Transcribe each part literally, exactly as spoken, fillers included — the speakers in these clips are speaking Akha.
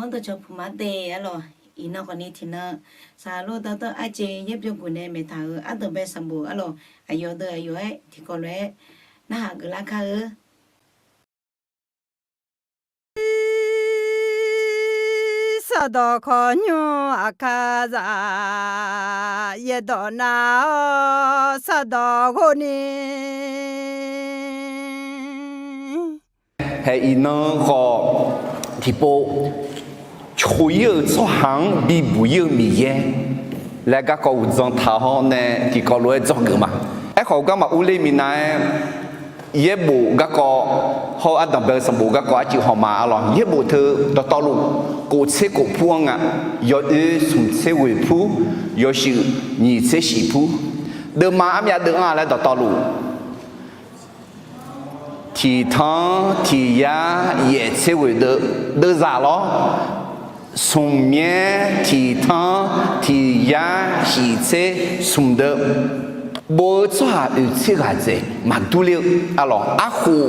Anr dawqcawq puq ma de arlawq. Iqnan khawfni tiqnan, saqlaq lor dawrdawr arjeq yaer byov guf nae maeqtaq-euq ardanqbae sanqbof arlawq, aqyawf deuv aqyawf-aer tiqkawv lof-aer narhaq geuflar kar-eu. Sardawq khawqnymr aqkar zaq, yaerdawq nar-awr sardawq ghov ni. Hae iqnan khawf tiqpov, coq-ir-euq tsawrhaq-anr bibuq-ir-eu Miqyaer laer garkawv uqdzan taq hawr nae tiqkawv lof-aer dzawgeuf ma. Aerkhawf, garma urler minav-aer yaerbof garkawv hawr-eu ardanqbae-eu sanqbof garkawv arcuiv hawma arlawq. Yaerbof teu dawqtawvluf kof tser kof pur-anr nga. Yawoer smq tser ghoeq pur, yawshuif nyiq tser shif pur. Deuvma armyav deuv-anr-a laer dawqtawvluf, tiq tanr tiq yar yaef tser ghoeq deuv, deuvzaq lawr. Smq myaer tiq tanr tiq yar shif tser smq deuv, bof-eu tsawrhaq oeq tser ghaq dzaeq maqdur ler-eu arlawq. Arkhof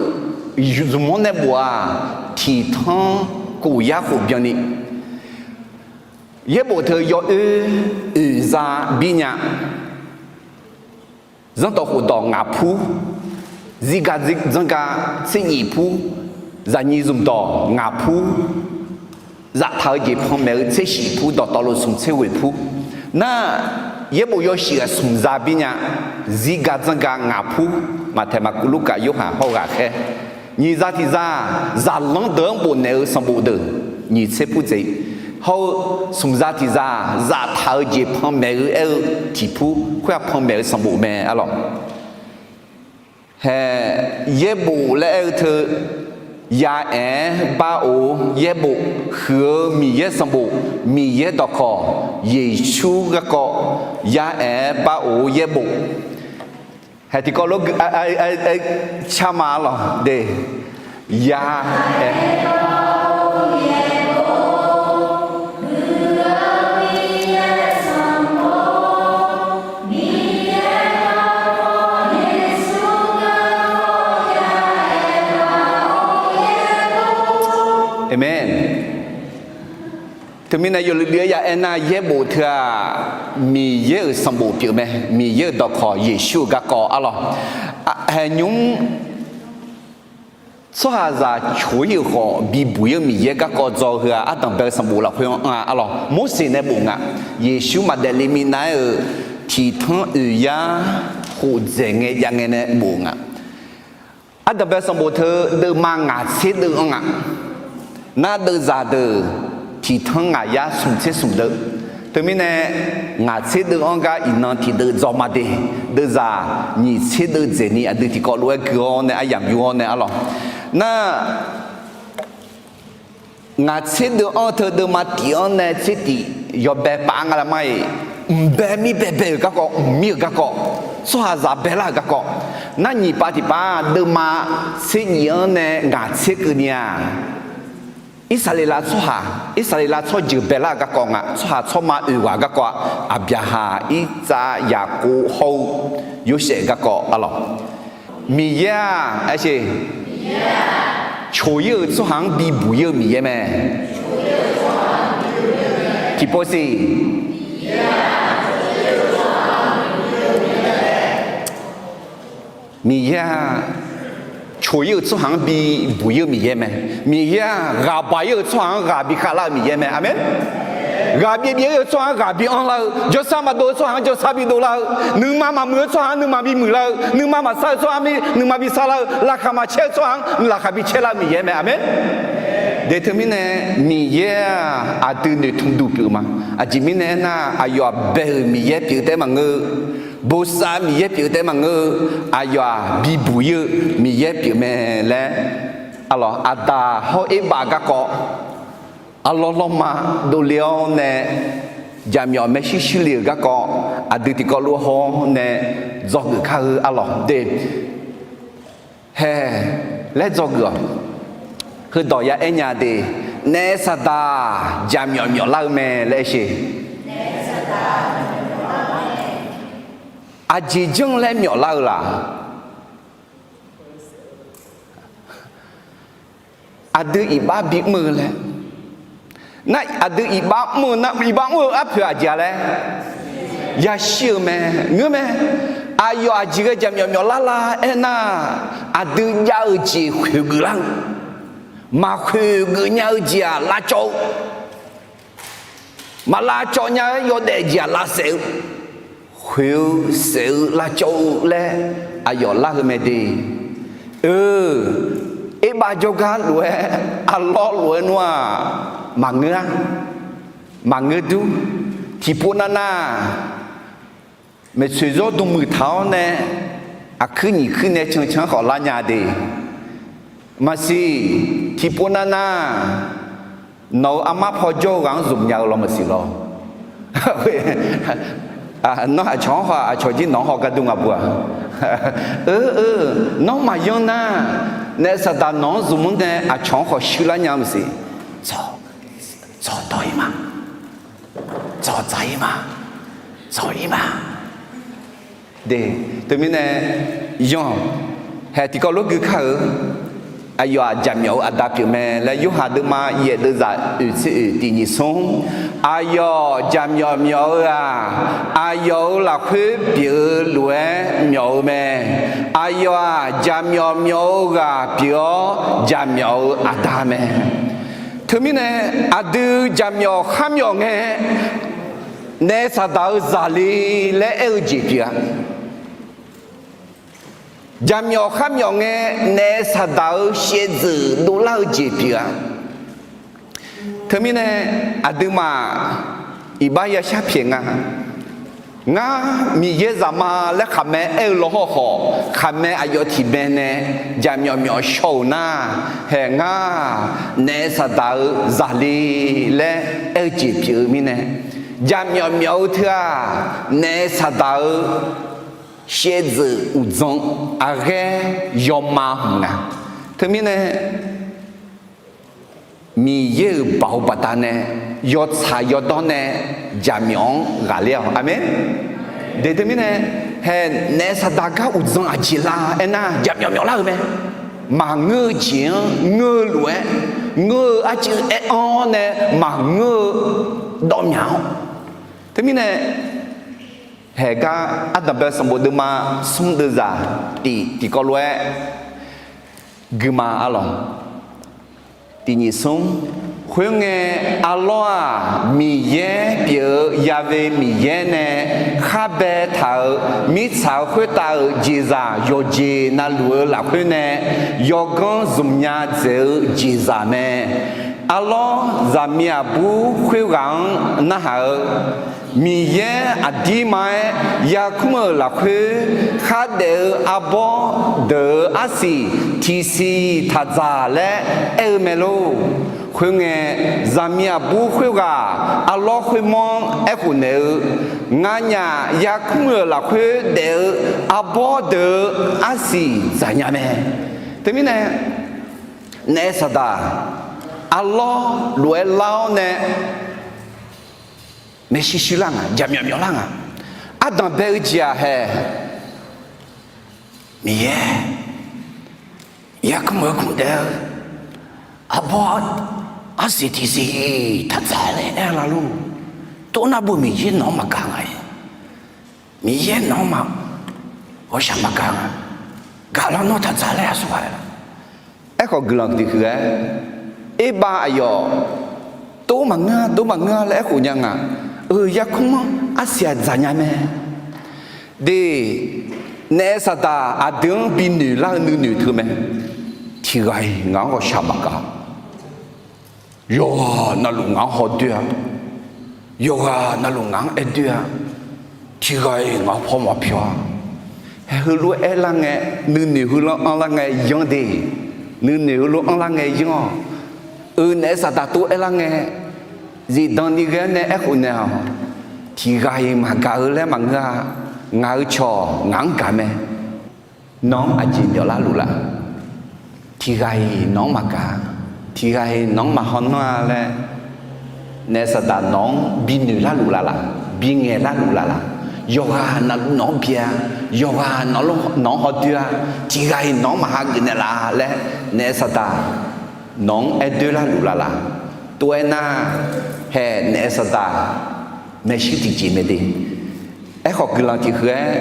zmq-anr nae bof-aq, tiq tanr kof yar khof byanni. Yaerbof teu yawoer oeq za bir nya. Zanrdawq khofdawq ngaq pur, zirga dzanrga tser nyif pur, zaqnyiq zmqdawq ngaq pur, zaftaq-eu jeq panmaeq-eu tser shif pur, dawqtawvluf smq tser ghoeq pur. Nar, yaerbof yawshuif ghaq smq za bir nya. Zirga dzanrga ngaq pur, Maqtaeq, Maqkuv, Lurkaf, Yorhaq hawr-eu ghaqkhaer. Nyiq za tiq za, zaqlanr deuq-anr bofnaeq-eu sanqbof deuq nyiq tser pur dzaeq. Hawr-eu smq za tiq za, zaftaq-eu jeq panmaeq-eu aer-eu tiq pur, khoer-aq panmaeq-eu sanqbof mae arlawq. Hae, yaerbof laer aer-eu teu, ya aer-aer bar of yaerbof, huiq-eu Miqyaer sanqbof, Miqyaer dawqkawq, Yeqsur garkawv, ya aer-aer bar of yaerbof. Hae tiqkawv lof car ma arlawq de. Ya aer Aqmeq. Teumirnae yawluiv luiv-aer ya aernar, yaerbof teu-aq, Miqyaer-euq sanqbof pyeuf mae. Miqyaer-euq dawqkawq Yeqsur-euq garkawv arlawq. Haeq nymr tsawrhaqzaq coq-ir-euq khawf bibuq-ir-eu Miqyaer garkawv dzaw heu-aq, ardanqbae-eu sanqbof lafkhoer-anr anr-a arlawq. Morseq nae bof nga. Yeqsur maqdaef le minav-aer-euq tiq tanr oeq yar khof dzaeq ngae jav ngae nae bof nga. Ardanqbae-eu sanqbof teu deuvma ngaq tser deuv-anr nga. Nar, deuvzaq deuq tiq tanr ngaq yar smq tser smq deuv. Teumirnae ngaq tser deuv-anr gar iqnan tiqdeuv dzaw ma de. Deuvzaq nyiq tser deuv dzaeqni aqdui tiqkawv lof-aer gui-awr nae aryamq yur-awr nae arlawq. Nar, ngaq tser deuv-anr teu deuvma tif-anr nae tser tif yawbae paf-aer nga lar mar-iq, mqbae mirbae bae-euq garkawv, mqmir-euq garkawv, tsawrhaqzaq baelar-euq garkawv. Nar, nyiq pav tiq pav deuvma tser nyif-anr nae ngaq tser keuvni-aq, Irsaqleqlav tsawrhaq, Irsaqleqlav tsawrjeuq baelar-euq garkawv nga. Tsawrhaq tsawrma oeq ghaq garkawv-aq, Aqbyaqhaq, Irtsav, Yaqkov hawr-eu Yorsaev garkawv arlawq. Miqyaer-aq, aer siq, coq-ir-euq tsawrhaq-anr bibuq-ir-eu Miqyaer mae. Tiqpov siq, Miqyaer-aq, coq-ir-euq tsawrhaq-anr bibuq-ir-eu Miqyaer mae. Miqyaer-aq, ghaq baq-ir-euq tsawrhaq-anr ghaq bi khavlar-eu Miqyaer mae. Aqmeq. Ghaq byaev byaev-ir-euq tsawrhaq-anr ghaq bi anrlar-eu, jawrsar maqdov-eu tsawrhaq-anr jawrsar bi dovlar-eu, nuima maqmuiq-eu tsawrhaq-anr nuima bi muiqlar-eu, nuima maqsar-eu tsawrhaq-anr nuima bi sarlar-eu, laqkhaq maqcaer-eu tsawrhaq-anr laqkhaq bi caerlar-eu Miqyaer mae. Aqmeq. De teumirnae, Miqyaer-aq, aqdui noeqtmq duq pyeuf ma. Aqjeq mirnae aernar, aqyawf-aq bae-euq Miqyaer pyeuf taef-aer maqngeur-eu, bosav Miqyaer pyeuf taef-aer maqngeur-eu, aqyawf-aq bibuq-ir-eu Miqyaer pyeuf mae laer, arlawq, Aqdaq hawr Erbav garkawv, arlawr lawrma dovle-awr nae, jaqmyawf maershuir shuir le-euq garkawv, aqdui tiqkawv lof-aer haw-awr nae dzawgeuf kar-eu arlawq de. Hae laer dzawgeuf-awq. Heudawq ya aer nya de, naef saqdaq jaqmyawf myawflar-eu mae laer aer siq. Aqjeq janr laer myawflar-eu laq? Aqdui iqbax bimr-eu laer, Nar aqdui iqbax mr-eu nar, iqbax mr-eu arpoeq aqjeq-a laer yashir-eu mae. Ngeur mae. Aqyawf aqjeq ghae jaqmyawf myawf lar la aernar, aqdui jav-eu jeq khoeqgeuf lar-eu, maqkhoeqgeuf nya-eu jeq-aq lavcawv-eu, maq lavcawv nya-aer yawdaef jeq-aq lavsaef-eu, khoeq-eu saef-eu lavcawv-eu laer aqyawf lar-eu mae de. Oe, erbav jawrgar lof-aer, arlawr lof-aer nmr-aq, maqngeur-a, maqngeur dur. Tiqpov navnav maeqtsoeq zawr dm muiq taq-awr nae, aqkuir nyiq kuir nae cancan khawf lar nya de. Maqsiq, tiqpov navnav nawq-euq armar paw jawr-eu ghaq-anr zmq nya-eu law maqsiq lawr. Nawr aqcawq-anr haw, aqcawq jir nawq-anr haw gar dur nga bu-aq. Nawr maqyan nar, naef saqdaq nawq-anr zmq-anr nae aqcawq-anr khawf shuir lar nya maqsiq. Tsawq dawq-ir ma, tsawq dzaq-ir ma, tsawq-ir ma. De, teumirnae, yanq, hae tiqkawv lof gui kar-eu, aqyawf-aq jaqmyawf-eu aqda pyeuf mae laer Yorhaq deuvma yaef deuvzaq oeq tser oeq tiq nyiq smr. Aqyawf jaqmyawf myawf-eu-aq, aqyawf-euq lafkhoer pyeuf-eu lof-aer myawf-eu mae. Aqyawf-aq jaqmyawf myawf-eu ghaq pyeuf-awr jaqmyawf-eu aqda mae. Teumirnae, aqdui jaqmyawf kharmyawf ngae, naef saqdaq-eu zaqle laer aer-eu jeq pyeuf-a. Jaqmyawf kharmyawf ngae, naef saqdaq-eu shaevdzeuf dovlar-eu jeq pyeuf-a. Teumirnae, aqduimaf iqbax yashar pyaeq nga. Ngar Miqyaer zaqma laer khaqmae aer-eu lawhawr khawf, khaqmae aqyawf tiqmae nae jaqmyawf myawf shaw-euq nar, hae ngar naef saqdaq-eu zaqle laer aer-eu jeq pyeuf-eu mirnae, jaqmyawf myawf-eu teu-aq, naef saqdaq-eu shaevdzeuf uqdzan aqghaer yawma hmq nga. Teumirnae, Miqyaer-euq baoq baqdanae yawtsaq yawdawr nae jaqmyawf-anr ghaqler-awq. Aqmeq. De teumirnae, hae naef saqdaq gar uqdzan aqjeq la aernar, jaqmyawf myawf lar-eu mae. Maqngeur-eu jeq-anr ngeur-eu lof-aer, ngeur-eu arcuiv aer-anr nae maqngeur-eu dawr myaq-awr. Teumirnae, haeq gar ardanqbae sanqbof deuvma smr deuvzaq tiq tiqkawv lof-aer guima arlawq. Tiq nyiq smr. Khoerngae, arlawr-aq, Miqyaer pyeuf-eu Ya've Miqyaer nae khar baetaq-euq mirtsaq-euq khoertav-euq jeqzaq yawqjeq navluf-eu lafkhoer nae yawganr zmqnya dzaeq-eu jeqzaq mae. Arlawr zaqmiq aqbur khoerghaq-anr narhaq-eu, Miqyaer aqdirma-aer yarkmr-euq lafkhoer khardaef-eu arbawr deuq-euq arsiq tiqsiq taq dzaq laer aer-eu mae lor. Khoerngae, zaqmiq aqbur khoerghaq arlawr khoermawr-anr aerkhof naeq-eu, Nganyaf yarkmr-euq lafkhoer daef-eu arbawr deuq-euq arsiq dzaqnya mae. Teumirnae, naef saqdaq arlawr lof-aer lar-awr nae maershuir shuir lar nga, jaqmyawf myawf lar nga. Ardanqbae-eu jeq-aq hae, Miqyaer yarkmr-eu kmr daef-eu arbawr arsiq tiqsiq taq dzaq laer aer-eu la lor. Tov nar bu Miqyaer nawq-anr maqgaq nga-iq. Miqyaer nawq-anr ma ghawqshaq maqgaq nga. Gaqlar nawr taq dzaq laer aqsur ghaq-a. Aerkhawf guiqlanq tiqhuiq-aer, erbav aqyawf tov maqngeur-a, tov maqngeur-a laer aerkhof nya nga. Eu, yarkmr-anr arsiq-aq dzaqnya mae. De, naef saqdaq aqdui-anr binoeq lar-eu nuinoeq teu mae. Tiqghaq-iq ngaq-anr ghawqshaq maqgaq. Yawqghaq navluf ngaq-anr hawdoer-a. Yawqghaq navluf ngaq-anr aerdoer-a. Tiqghaq-iq ngaq-anr paw maqpyawq-a. Hae heulof-aer aerlar ngae, nuinoeq heulof-anr anrlar ngae yanr de. Nuinoeq heulof-anr anrlar ngae yanr-awq. Eu, naef saqdaq tov aerlar ngae, zifdan ni ghae-anr nae aerkhof naeq-awq. Tiqghaq-iq maqgaq-eu laer maqngeur-a. Ngaq-euq cawq ngaq-anr gaq mae. Nawq-anr aqjeq myawflar luf la? Tiqghaq-iq nawq-anr maqgaq, tiqghaq-iq nawq-anr maqhaw nanr-a laer, naef saqdaq nawq-anr binoeq larluf la laq? Bingaeq larluf la laq? Yawqghaq nawq-anr bi-a, yawqghaq nawq-anr hawdoer-a, tiqghaq-iq nawq-anr maqha geuf naeq laf laer, naef saqdaq nawq-anr aerdoer larluf la laq? Tov-aer nar, hae naef saqdaq maershuir tiqjeq mae de. Aerkhawf guiqlanq tiqhuiq-aer,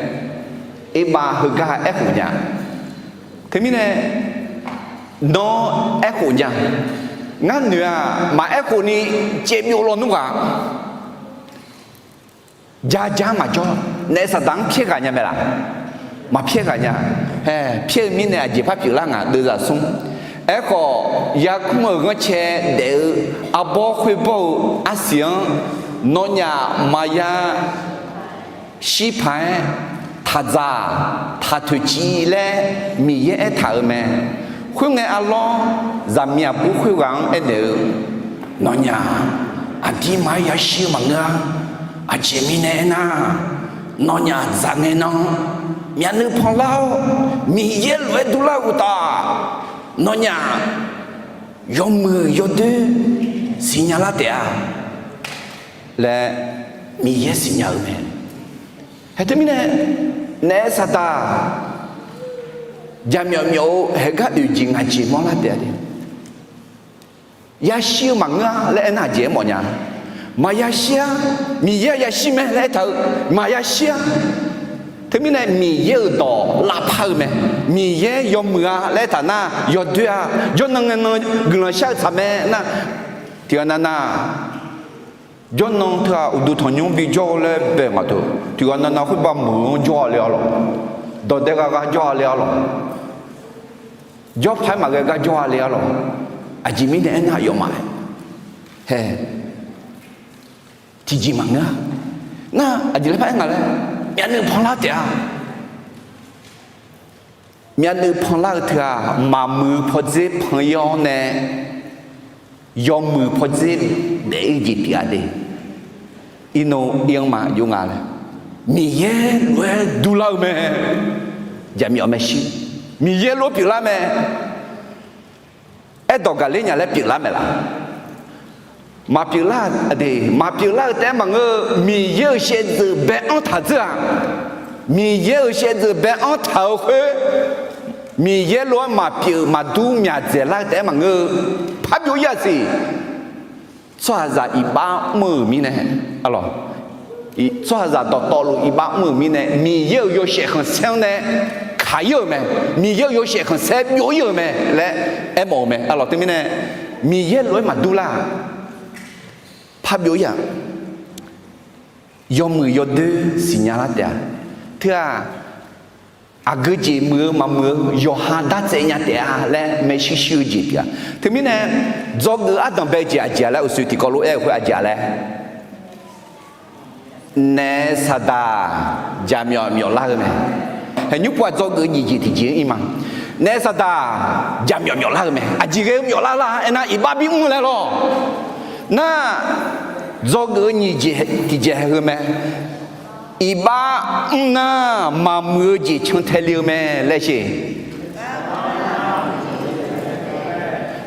erbav heugar aerkhof nya. Teumirnae, nawr aerkhof nya. Ngar noeq-aq, maqaerkhofni caevbyov lawnmr ghaq ja ja maqjawr. Naef saqdaq-anr pyaer ghaq nya mae laf? Maqpyaer ghaq nya. Hae, pyaer-eu mirnae aqjeq par pyeuflar nga deuvzaq smr. Aerkhawf, yarkmr-euq ghanrcae daef-eu arbawr khoerbawr-eu arsiq-anr nawnyaf maqya shir paq-aer, taqdzaq taqtoeqciv laer Miqyaer aertaq-euq mae. Khoerngae arlawr, zaqmiq aqbur khoerghaq-anr aernaeq-eu, nawnyaf aqdirma-aer yashir-eu maqngeur-a. Aqjeq mirnae aernar, nawnyaf dzaq ngae nan myavnuiv panlar-awr, Miqyaer lof-aer durlar-eu uqtaf, nawnyaf yawmuiq yawdoer siqnya lar taef-a laer Miqyaer siqnya-euq mae. Hae teumirnae, naef saqdaq jaqmyawf myawf-eu haegar oeq jeq ngaq jeq mawrlar taef-a de. Yashir-eu maqngeur-a laer aernar aqjeq aermawf nya. Maqya shir-ar, Miqyaer-aq yashir mae laer aertaq-eu, maqya shir-ar. Teumirnae Miqyaer-euq dawq lavpar-eu mae. Miqyaer yawmuiq-a laer aertaq nar, yawdoer-a, jawrnan ngae nan guiqlanq shar-eu tsaq mae nar, tiqghaq nav nav, jawrnan teughaq uqduq tanqnymr bijawr-eu laer bae ngaq teu, tiqghaq nav nav khoerbav meuq-anr jawr-a le-a lawq. Dawqdae gha gha jawr-a le-a lawq. Jawrpaq-aer maqghae gar jawr-a le-a lawq. Aqjeq mirnae aernar, aqyawfmaf-aer hae tiqjeq maqngeur-a. Nar aqjeq laer par aer nga laer, myavnuiv panlar taef-a. Myavnuiv panlar-eu teughaq maqmuiq-eu pawdzer pan-ir-awr nae, yawmuiq pawdzer daef-ir jeq pyeuf-a de. Irnov ir-anr ma jov nga laer, Miqyaer lof-aer durlar-eu mae. Jaqmyawf maershuir, Miqyaer lof-aer pyeuflar mae. Aerdawq gaqler nya laer pyeuflar mae laf? Maqpyeuflar-a de. Maqpyeuflar-eu taef-aer maqngeur-eu, Miqyaer-euq shaevdzeuf bae-anr taq dzeur-aq, Miqyaer-euq shaevdzeuf bae-anr taq-eu khoer, Miqyaer lof-aer maqpyeuf maqdur myaq dzaeqlar-eu taef-aer maqngeur-eu, parbyov-ir-aq siq. Tsawrhaqzaq iqbax mr-euq mirnae, a, tsawrhaqzaq dawqtawvluf iqbax mr-euq mirnae, Miqyaer-euq yawshaef khanqsaer-anr nae kaq-ir-euq mae. Miqyaer-euq yawshaef khanqsaer byov-ir-euq mae laer aermawf-eu mae. Arlawq teumirnae, Miqyaer lof-aer maqdur lar-aq, parbyov-ir-aq, yawmuiq yawdoer siqnya lar taef-a. Teu-aq, aqgeu jeq muiq-eu maqmuiq-eu yawqha dartsaev nya taef-a laer maershuir shuir-eu jeq pyeuf-a. Teumirnae, dzawgeuf ardanq bae jeq aqjeq-a laer uqshoe tiqkawv lof-aer-euq khoer aqjeq-a laer, naef saqdaq jaqmyawf myawflar-eu mae. Hae nymr pov-aq, dzawgeuf nyiq jeq tiqjeq-anr ir ma. Naef saqdaq jaqmyawf myawflar-eu mae. Aqjeq ghae-eu myawflar lar aernar, iqbax bimr laer lawr. Nar, dzawgeuf-eu nyiq jeq tiqjeq haeq heu mae. Iqbax mr nar maqmuiq-eu jeq cantae le-eu mae laer sher.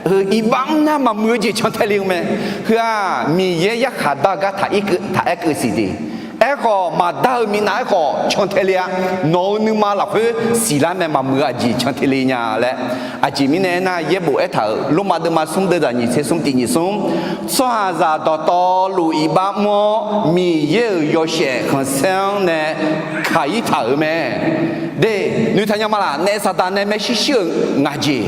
Heu iqbax mr nar maqmuiq-eu jeq cantae le-eu mae. Heu-aq, Miqyaer yarkhaq dar-eu gar taq-aer keuv siq de. Aerkhawf, maqdar-eu minav aerkhawf cantae le-a. Nawq-euq nuima lafkhoer siqlar mae, maqmuiq-eu aqjeq cantae le nya laer. Aqjeq mirnae aernar, yaerbof aertaq-euq Lormav deuvma smr deuvzaq nyiq tser smr tiq nyiq smr, tsawrhaqzaq dawqtawvluf iqbax mr-awr, Miqyaer-euq yawshaef khanqsaer-anr nae kaq-ir taq-euq mae. De, noeqtaq nya ma laf? Naef saqdaq nae maershuir shuir-euq ngaq jeq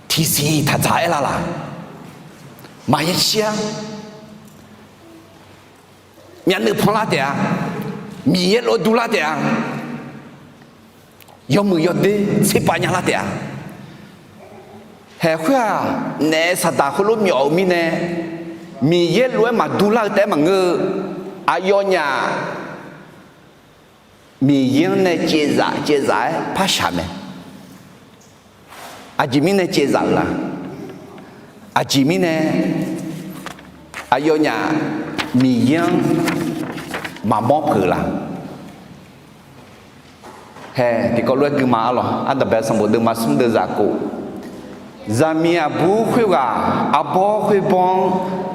tiqsiq taq dzaq-aer lar laf? Maqya shir-ar. Myavnuiv panlar taef-a. Miqyaer lof-aer durlar taef-a. Yawmuiq yawdoer tserpav nyalar taef-a. Haeq khoer-aq, naef saqdaq khoerlof myawf-eu mirnae, Miqyaer lof-aer maqdur lar-eu taef-aer maqngeur-eu, aqyawfnyaf Miqyaer-anr nae caevzaf caevzaf-aer par shaq mae. Aqjeq mirnae caevzaf-euq la? Aqjeq mirnae aqyawfnyaf Miqyaer-anr maqmawr peuq-eu la? Haeq tiqkawv lof-aer gui ma arlawq. Ardanqbae sanqbof deuvma smr deuvzaq kof, zaqmiq aqbur khoerghaq arbawr khoerbawr-anr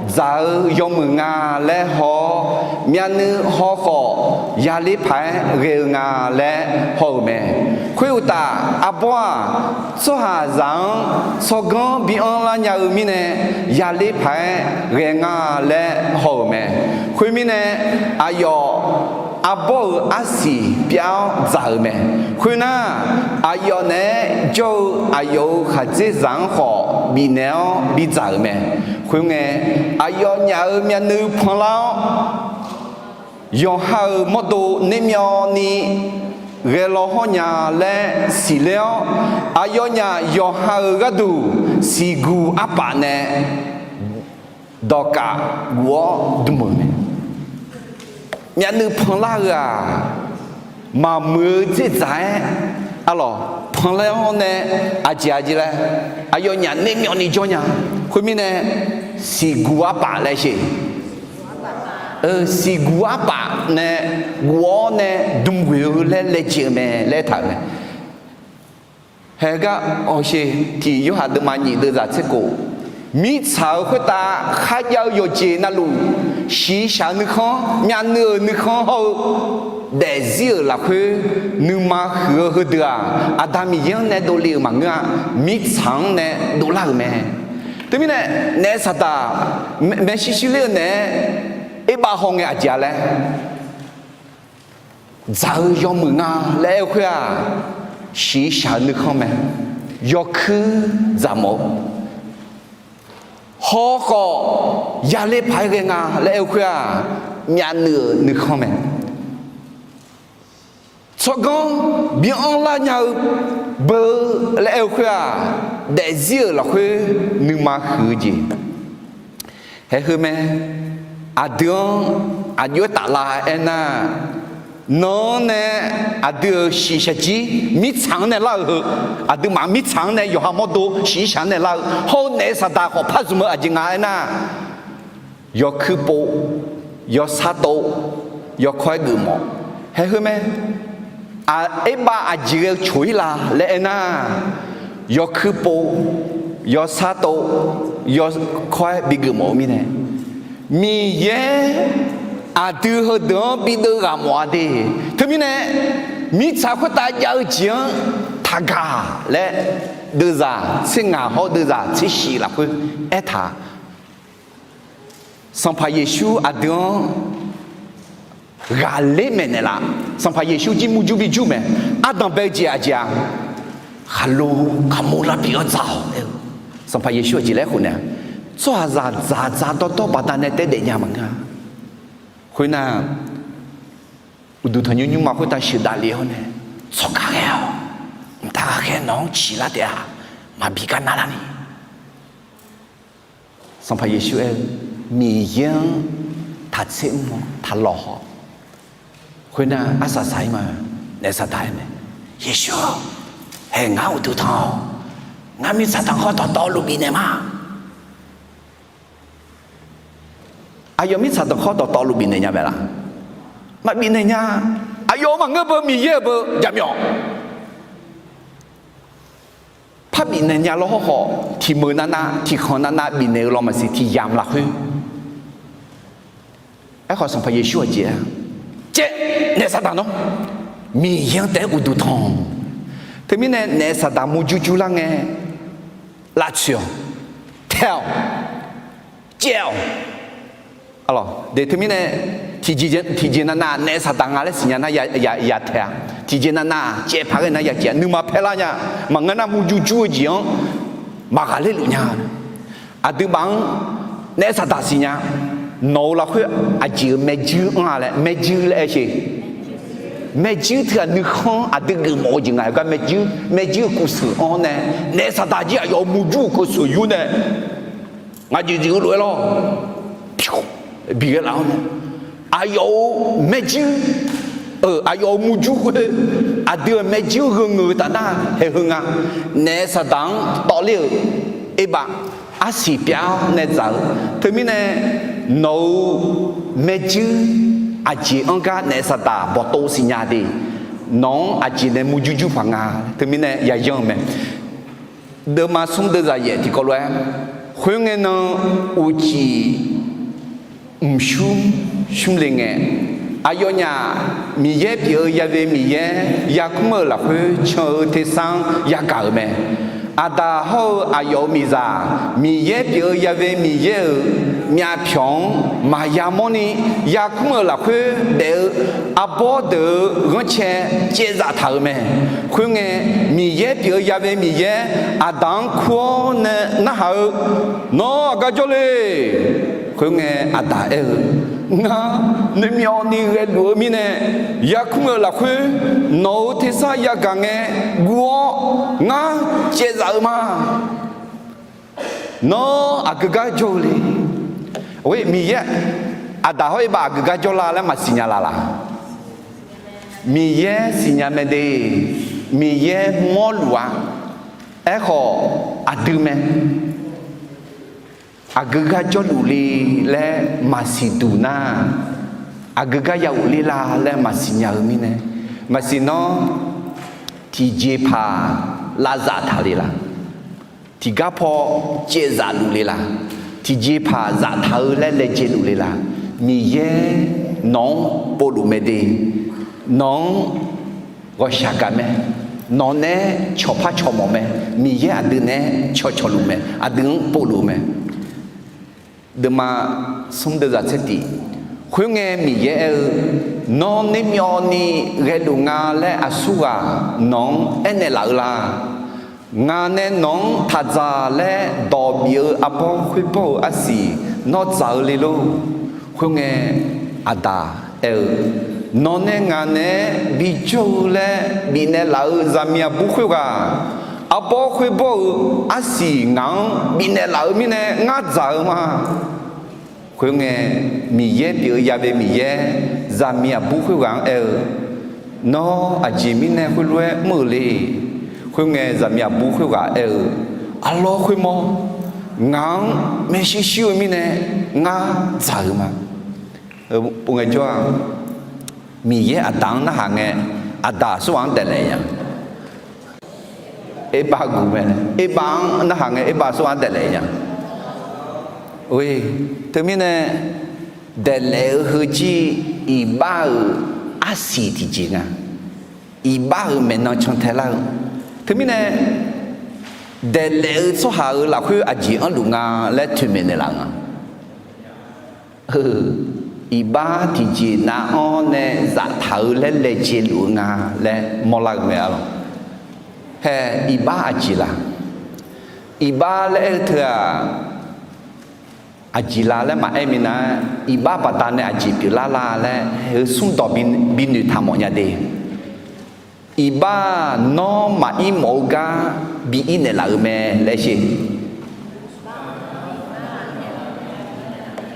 dzaq-eu yawmuiq nga laer haw-awr, myavnuiv haw khawf yaler paq-aer ghae-eu nga laer haw-euq mae. Khoeruqtaf, arbawr-aq, tsawrhaqzaq-anr tsawrganr bi anrlar nya-eu mirnae, yaler paq-aer ghae nga laer haw-euq mae. Khoermirnae, aqyawf arbawr-euq arsiq pyav-awr dzaq-euq mae. Khoernar, aqyawf naeq-aer jawr-eu aqyawf-euq khaqdzerzaq-anr khawf bifnaeq-awr bidzaq-euq mae. Khoerngae, aqyawfnyaf-euq myavnuiv panlar-awr, yawqha-euq mawrdo nermyawvni ghae law hawr nya laer siqler-awr, aqyawfnyaf yawqha-euq gharduq siqguq arpaf nae dawqkaf guf-awr dm-euq mae. Myavnuiv panlar-eu-aq, maqmuiq-eu dzerdzaq-aer, arlawq, panlar-awr nae aqjeq aqjeq laer, aqyawfnyaf nermyawvni jawr nya. Khoermirnae, siqguq arpaf laer sher. Siqguq arpaf nae guf-awr nae dm ghoeq-eu laer laejae-eu mae laer taq-euq mae. Haegar hawsher tiq Yorhaq deuvma nyiq deuvzaq tser kof, mirtsaq-euq khoertav kharjav-eu yawqjeq navluf, shiqshaq-eu nuikhanr, myavnuiv-euq nuikhanr hawr-eu daefzir-euq lafkhoer nuima huiq-eu heudeuq-aq, Aqda Miqyaer-anr nae dovle-euq maqngeur-a. Mirtsaq-anr nae dovlar-euq mae. Teumirnae, naef saqdaq maeqshi shirler-eu naeq-aer erbav hawngae aqjeq-a laer, dzaq-eu yawmuiq nga laer aer-eu khoer-aq, shiqshaq-eu nuikhanr mae. Yawkuir dzaqmawf-eu hawkhawf, yaler paq-aer ghae nga laer aer-eu khoer-aq, myavnuiv-euq nuikhanr mae. Tsawrganr bi anrlar nya-eu beu laer aer-eu khoer-aq, daefzir-euq lafkhoer nuima huiq-eu jeq. Haeq heu mae. Aqdui-anr aqjox-aer taflar aernar, nan-anr nae aqdui-euq shiqshaq-ir mirtsaq-anr nae lar-eu heu, aqduimaf mirtsaq-anr nae yawqha mawrdo shiqshaq-anr nae lar-eu hawr-eu naef saqdaq khawf par zmq-eu aqjeq nga aernar, yawkuir pov, yawsar tov, yawkawr-aer geufmawf. Haeq heu mae. Erbav aqjeq ghae-eu coq-ir la laer aernar, yawkuir pov, yawsar tov, yawkawr-aer bigeuf mawf-eu mirnae, Miqyaer aqdui heudeuq-anr bideuv ghaq mawf-a de. Teumirnae, mirtsaq khoertav jav-eu jeq-anr taqgaq laer, deuvzaq tser ngaq hawr deuvzaq tser shif lafkhoer aertaq Sanqpaq Yeqsur aqdui-anr ghaqler maeqnaeq laf. Sanqpaq Yeqsur jir murjur bijur mae. Ardanq bae-eu jeq aqjeq-aq, khaqlo kaqmur larbi-anr dzaq-awq aer-eu, Sanqpaq Yeqsur-euq jeq laer khof naeq-a. Tsawrhaqzaq dzaqdzaq dawrdawr baqdanae taef daef nya maqngeur-a. Khoernar, uqduq tanqnymr nymrma khoertav sheuqdav lef-awr nae, tsawrkaq ghae-awq. Mqtav ghaqkhaer nawq-anr ciqlar taef-a. Maqbi gar narlar ni. Sanqpaq Yeqsur aer-eu, Miqyaer-anr taqtser mr-awr taqlawq haw. Khoernar, arsaq saq-ir ma. Naef saqdaq aer mae, Yeqsur-or, haeq ngar uqduq tanq-awq. Ngar mirtsaq tanqkhawr dawqtawvluf bifnaeq ma. Aqyawf mirtsaq tanqkhawr dawqtawvluf bifnaeq nya mae laf? Maqbif naeq nya. Aqyawf-euq maqngeur beu, Miqyaer-euq beu jaqmyawf. Par bifnaeq nya lawr hawrkhawf, tiq meuq navnav tiq khanq navnav bifnaeq-eu law maqsiq, tiq yamq lafkhoer. Aerkhawf, Sanqpaq Yeqsur-euq jeq-a, caev, naef saqdaq nawr, Miqyaer-anr taef-aer uqduq tanq. Teumirnae naef saqdaq murjur jur lar ngae, lavtsoeq-awq, taev-awq, caev-awq. Teumirnae tiqjeq navnav naef saqdaq nga laer siqnya nar, ya taeq-a. Tiqjeq navnav caev paq ghae nar ya caev-a. Nuima paerlar nya. Maqngeur nar murjur jur-eu jeq-anr maqghaqler luf nya. Aqduimaf-anr naef saqdaq siqnya. Nawq-euq lafkhoer aqjeq-euq maerjuir anr-a laer, maerjuir laer aer sher. Maerjuir teughaq nuikhanr aqdui geufmawf-eu jeq nga. Aergar maerjuir, maerjuir-euq kuvseuq anr nae, naef saqdaq jir aqyawf-euq murjur-euq kuvseuq yur nae, ngaq jeq jeq-eu lof-aer lawr, bi ghae laf-awr nae, aqyawf-euq maerjuir, aqyawf-euq murjur khoer, aqdui-euq maerjuir-anr gheu ngeur-eu taf nar, haeq heu nga. Naef saqdaq-anr tawvler-euq erbav arsiq pyav-awr nae dzaq-eu. Teumirnae nawq-euq maerjuir aqjeq anr gar naef saqdaq bawqtov siqnya de. Nawq-anr aqjeq nae murjur jur paq nga. Teumirnae yayan-eu mae. Deuvma smr deuvzaq yaef tiqkawv lof-aer, khoerngae nan uqcif mqsmr smr le ngae, aqyawfnyaf Miqyaer pyeuf-eu yave Miqyaer yarkmr-eu lafkhoer can-eu tersar-anr yagaq-euq mae. Aqdaq hawr-eu aqyawf-euq miqzaq, Miqyaer pyeuf-eu yave Miqyaer-euq myavpyawq-anr maqya mawrni yarkmr-eu lafkhoer daef-eu arbawr deuq-euq ghanrcae caevzaf taq-euq mae. Khoerngae, Miqyaer pyeuf-eu yave Miqyaer aqdaq-anr kur-awr nae narhaq-eu, Nawr aqgar jawrle. Khoerngae, aqdaq aer-eu, Ngar nuimyawvni ghaeluf-eu mirnae, yarkmr-eu lafkhoer nawq-euq tersar yagaq ngae guv-awr ngar caevzaf-eu ma. Nawr aqgeu gar jawr-eu le? Oe, Miqyaer, aqdaq hawr Erbav aqgeu gar jawrlar laer maqsiq nya la laq? Miqyaer siqnya mae de. Miqyaer mawrluf-a. Aerkhawf, aqdui mae. Aqgeu gar jawrluf le laer maqsiq duq nar, aqgeu gar ya ghofler la laer maqsiq nya-eu mirnae, maqsiq nawr tiqjeqpaq lavzaf taq le laq? Tiqgar paw caevzaf luf le laq? Tiqjeqpaq zaftaq-eu laer laejae luf le laq? Miqyaer nawq-anr povluf mae de. Nawq-anr ghawqshaq gaq mae. Nawq nae cawqpar cawqmawf mae. Miqyaer aqdui nae cawqcawq luf mae. Aqdui-anr povluf mae. Deuvma smr deuvzaq tser tiq. Khoerngae Miqyaer aer-eu, Nawr nuimyawvni ghaeluf nga laer aqsurghaq nawq-anr aernaeq laf-eu la? Ngaq nae nawq-anr taqdzaq laer dawq bif-eu arbawr khoerbawr-eu arsiq nawr dzaq-eu le lor? Khoerngae, aqdaq aer-eu, Nawq nae ngaq naeq-aer bijawr-eu laer bifnaeq laf-eu zaqmiq aqbur khoerghaq, arbawr khoerbawr-eu arsiq ngaq-anr bifnaeq laf-eu mirnae ngar dzaq-eu ma. Khoerngae, Miqyaer pyeuf-eu yave Miqyaer zaqmiq aqbur khoerghaq-anr aer-eu, Nawr aqjeq mirnae khoerlof-aer mr-euq le? Khoerngae, zaqmiq aqbur khoerghaq aer-eu, Arlawr khoermawr, ngaq-anr maershuir shuir-eu mirnae ngar dzaq-euq ma. Ngaejawr-aq, Miqyaer aqdaq-anr narhaq ngae, aqdaq aqsurghaq-anr daeqlaef nya. Erbav guq mae. Erbav-anr narhaq ngae, Erbav aqsurghaq-anr daeqlaef nya. Oe, teumirnae daeqlaef-eu heujir iqbax-euq arsiq tiqjeq nga. Iqbax-euq maeqnan cantae lar-eu. Teumirnae daeqlaef-eu tsawrhaq-euq lafkhoer aqjeq anrluf nga laer toeqmaeq naeqlaf-eu nga. Iqbax tiqjeq nav-anr nae zaftaq-eu laer laejae luf-eu nga laer mawrlar-eu mae arlawq. Hae, iqbax aqjeq la? Iqbax laer aer-eu teu-aq, aqjeq la laer maqaer minav-aer, iqbax baqdanae aqjeq pyeuflar la laer heu smrdawq bi, bi noeqtaq mawf nya de. Iqbax-aq, nawr maqir mawf-eu gar bi ir naeqlaf-eu mae laer sher.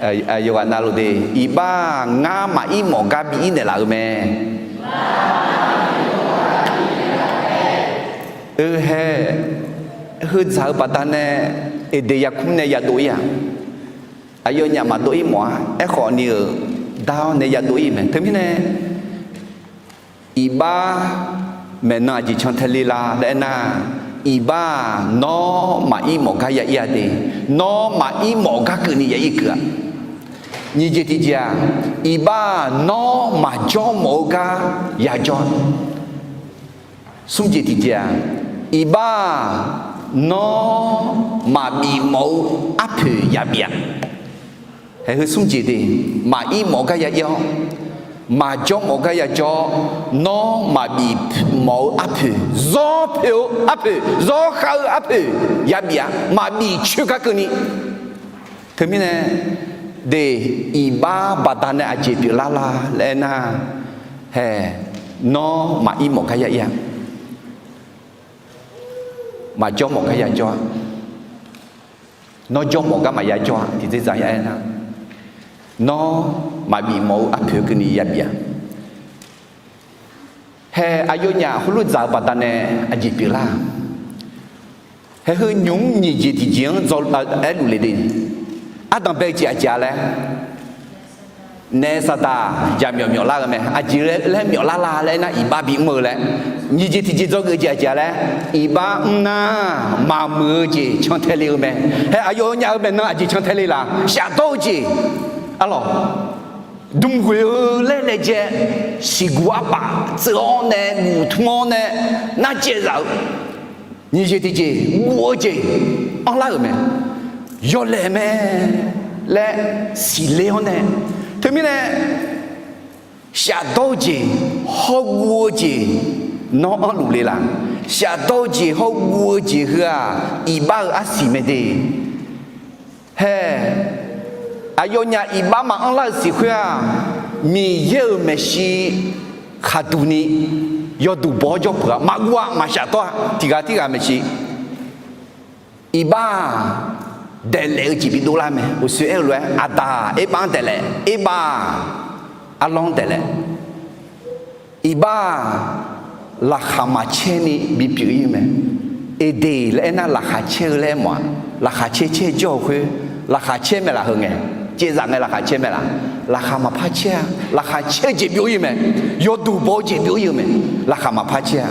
Yawqghaq navluf de, iqbax-aq, ngar maqir mawf gar bi ir naeqlaf-eu mae. Heu hae, heu dzaq-eu baqdanae, Eqdeq yarkmr nae yadov ir-aq, aqyawfnyaf maqdov ir mawf-a. Aerkhawf ni-euq dar-awr nae yadov ir mae. Teumirnae iqbax maeqnan aqjeq cantae le la laer aernar, iqbax-aq, nawr maqir mawf gar ya ir-a de. Nawr maqir mawf gar keuvni ya ir keuv-a. Nyiq jeq tiqjeq-aq, iqbax-aq, nawr maqjawr mawf-eu gar yajawr. Smr jeq tiqjeq-aq, iqbax-aq, nawr maqbif mawf-eu arpoeq yabif-a. Hae, heu smr jeq de, maqir mawf gar ya ir-awr, maqjawr mawf gar yajawr, nawr maqbif mawf-eu arpoeq, zawr poeq-eu arpoeq, zawr khav-eu arpoeq yabif-a. Maqbif coer gar keuvni. Teumirnae, de, iqbax baqdanae aqjeq pyeuflar la laer aernar, hae, nawr maqir mawf gar ya ir-a. Maqjawr mawf gar yajawr-a. Nawr jawr mawf gar maqya jawr-a. Tiqdzer dzaq ya aernar, nawr maqbif mawf-eu arpoeq keuvni yabif-a. Hae, aqyawfnyaf heulof dzaq-eu baqdanae aqjeq pyeuflar-a. Hae, heu nymq-mr nyiq jeq tiqjeq-anr dzaw aerluf le de. Ardanqbae-eu jeq aqjeq-a laer, naef saqdaq jaqmyawf myawflar-eu mae. Aqjeq laer myawflar la laer aernar, iqbax bimr-eu laer. Nyiq jeq tiqjeq dzawgeuf jeq aqjeq-a laer, iqbax mr nar maqmuiq-eu jeq cantae le-eu mae. Hae, aqyawfnyaf-euq maeqnan aqjeq cantae le laf? Shafdawr-eu jeq arlawq. dmq ghoeq-eu laer laejae, siqguq arpaf tseuv-awr nae guq tmr-awr nae narcaev zaf-eu, nyiq jeq tiqjeq guv-eu jeq anrlar-euq mae. Yawlaeq mae laer siqler-awr nae, teumirnae shafdawr-eu jeq hawguv-eu jeq nawr anrluf le laf? Shafdawr-eu jeq hawguv-eu jeq heu-aq, iqbax-eu arsiq mae de. Hae, aqyawfnyaf iqbax maqanr lar-eu siq khoer-aq, Miqyaer-euq maeqshi khaqduq ni yawduq baw-awr jawr peuq-a, maqguv-a, maqshafdawr-a, tiqghaq tirghaq maeqshi. Iqbax-aq, daeqlaef-eu jeq bidov lar mae. Uqshoe aer-eu lof-aer, Aqdaq Erbav-anr daeqlaef, Erbav-aq, Arlawr-anr daeqlaef. Iqbax-aq, laqkhaq maqcaer ni bipyeuf ir-eu mae. Eqdeq laer aernar, laqkhaq caer-eu laer aermawf-aq, laqkhaq caer caer jawr-eu khoer, laqkhaq caer mae laf heu ngae, caevzaf ngae laqkhaq caer mae laf? Laqkhaq maqpar caer-a. Laqkhaq caer-eu jeq byov ir-eu mae. Yawduq baw-eu jeq byov ir-eu mae. Laqkhaq maqpar caer-a.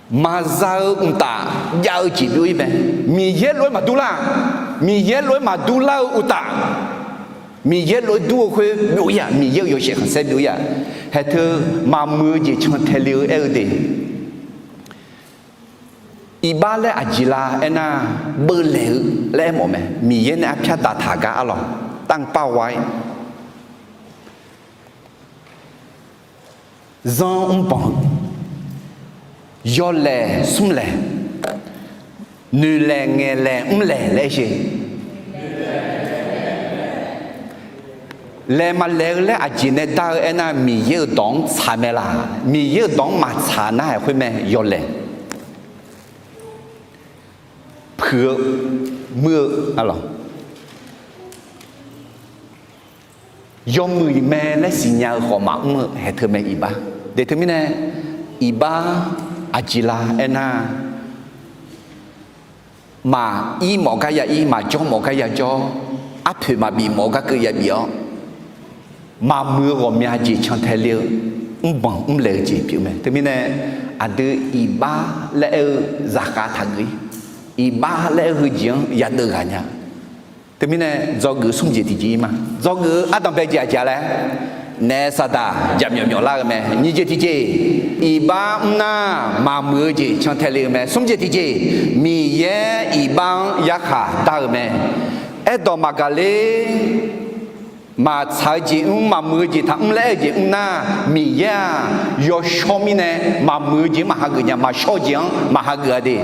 Maqza-eu mqtaf jav-eu jeq byov ir mae. Miqyaer lof-aer maqdur lar, Miqyaer lof-aer maqdur lar-eu uqtaf, Miqyaer lof-aer dur-eu khoer byov ir-aq, Miqyaer-euq yawshaef khanqsaer byov ir-aq, haeq teu maqmuiq-eu jeq can tae le-eu aer-eu de. Iqbax laer aqjeq la aernar, beuvlaeq-eu laer aermawf mae. Miqyaer nae arpyar daqtaq gar arlawq, tanqpav ghae-ir, zanr mrbanq-eu, yawlaeq smrlaeq, noeqlaeq ngaeqlaeq mrlaeq laer aer-eu, laeq maqlaeq-eu laer aqjeq nae dar-eu aernar, Miqyaer-euq dawq-anr tsaq mae laf? Miqyaer-euq dawq-anr maqtsaq nar-aq khoer mae, yawlaeq, puiq-eu, muir-eu, yawmuiq mae laer siqnya-eu khawf maqmr-eu haeq teu mae iqbax. De teumirnae, iqbax aqjeq la aernar, maqir mawf gar ya ir, maqjawr mawf gar ya jawr, arpoeq maqbif mawf gar keuv ya bif-awr, maqmuiq-eu ghawqmya jeq can tae le-eu, mrbanq mrlaeq-eu jeq pyeuf mae. Teumirnae, aqdui iqbax laer aer-eu zaqkhav taqgeuf-ir. Iqbax laer aer-eu heujeq-anr yadeuv ghaq nya. Teumirnae, dzawgeuf smr jeq tiqjeq ir ma. Dzawgeuf-eu ardanq bae jeq aqjeq laer, naef saqdaq jaqmyawf myawf lar-eu mae. Nyiq jeq tiqjeq, iqbax mr nar maqmuiq-eu jeq can tae le-eu mae. Smr jeq tiqjeq, Miqyaer iqbax-anr yarkhaq dar-eu mae. Aerdawq maqgaq ler, maqtsaq-eu jeq mr, maqmuiq-eu jeq taqmr laer aer-eu jeq mr nar, Miqyaer-aq, yawshawr mirnae maqmuiq-eu jeq-anr maq hageuf nya, maqshawr-eu jeq-anr maq hageuf-a de.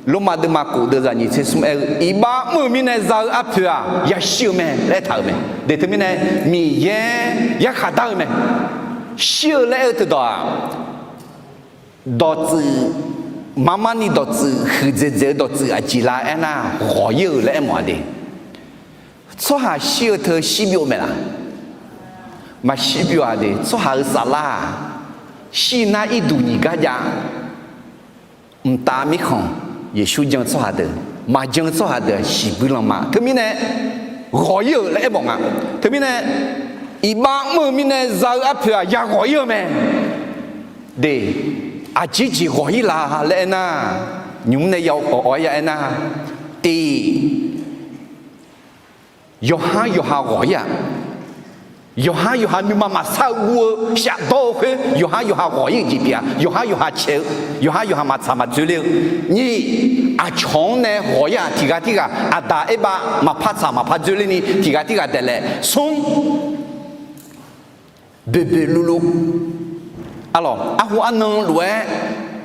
Lormav deuvma kof deuvzaq nyiq tser smr aer-eu, iqbax mr-eu mirnae za-eu arpoeq-aq, yashir-eu mae laer taq-euq mae. De teumirnae, Miqyaer yarkhaq dar-eu mae. Shir-eu laer aer-eu teudawq-aq, dawqtsuif, marmarni dawqtsuif, huiqdzaeq dzaeq-eu dawqtsuif aqjeq la aernar, ghawq-ir-euq laer aermawf-a de. Tsawrhaq shir-eu teu shir byov mae laf? Maqshir byov-a de. Tsawrhaq-euq saflar-aq, shir nar irduq nyiq gar jav. Mqtav mirkhanq, Yeqsur jan-eu tsawrhaq deuq, maqjan-eu tsawrhaq deuq-aq shiqbuir lanma. Teumirnae, ghawq-ir-euq laer aermawf nga. Teumirnae, iqbax mr-eu mirnae za-eu arpoeq-aq, yaghawq-ir-eu mae. De, aqjeq jeq ghawq-ir la laer aernar, nymq mr nae ya awq-awq-aer ya aernar, tiq, yawqhar yawqha ghawq-ir-aq, yawqhar yawqha nuima maqsar-eu guv-eu shafdawr-eu khoer yawqhar yawqha ghawq-ir-eu jeq pyeuf-a. Yawqhar yawqha caeq-eu, yawqhar yawqha maqtsaq maqdzoerler-eu. Nyiq, aqcawq-anr nae ghawq-ir-aq, tiq ghaq tirghaq aqdaq Erbav maqpar tsaq maqpar dzoerler ni tiq ghaq tirghaq daeqlaef. Smr, boeqboeq luvluv, arlawq, arhu arnan lof-aer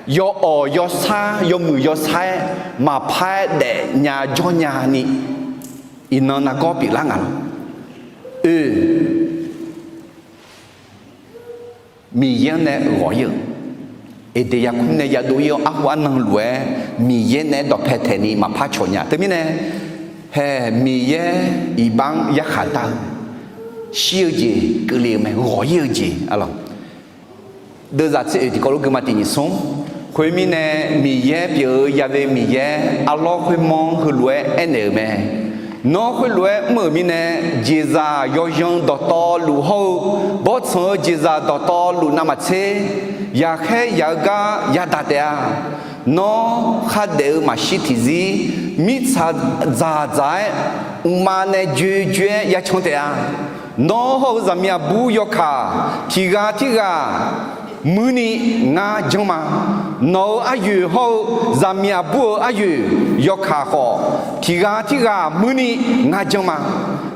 yawawq yawsar yawmuiq yawsar-aer maqpar-aer daefnya jawrnya ni, iqnan nargawr pyeuflar nga lawq. Oe, Miqyaer-anr nae ghawq-ir-eu, Eqdeq yarkmr nae yadov-ir-awr arhu arnan lof-aer Miqyaer naeq-aer dawqpae taeq ni maqpar cawq nya. Teumirnae, hae, Miqyaer iqbax-anr yarkhaq dar-eu, shir-eu jeq keuvle-eu mae, ghawq-ir-eu jeq, arlawq. Deuvzaq tser oeq tiqkawv lof gui ma tiq nyiq smr. Khoermirnae, Miqyaer pyeuf-eu ya've Miqyaer, arlawr khoermawr-anr heulof-aer aernaeq-euq mae. Nawr khoerlof-aer mr-euq mirnae, jeqzaq yawzan dawqtawvluf hawr-eu, bawrtsanq-eu jeqzaq dawqtawvluf navmaqtser, yaqkhaer yaq-eu gar yadaq taef-a. Nawr khardaef-eu maqshir tiqzir, mirtsaq dzaqdzaq-aer, mqmav nae joejoe-aer yacan taef-a. Nawr hawr-eu zaqmiq aqbur yawkaq tiq ghaq tirghaq muirni ngar janr ma. Nawq-euq aryoeq hawr-eu zaqmiq aqbur-euq aryoeq yawkaq khawf, tiq ghaq tirghaq muirni ngar janr ma.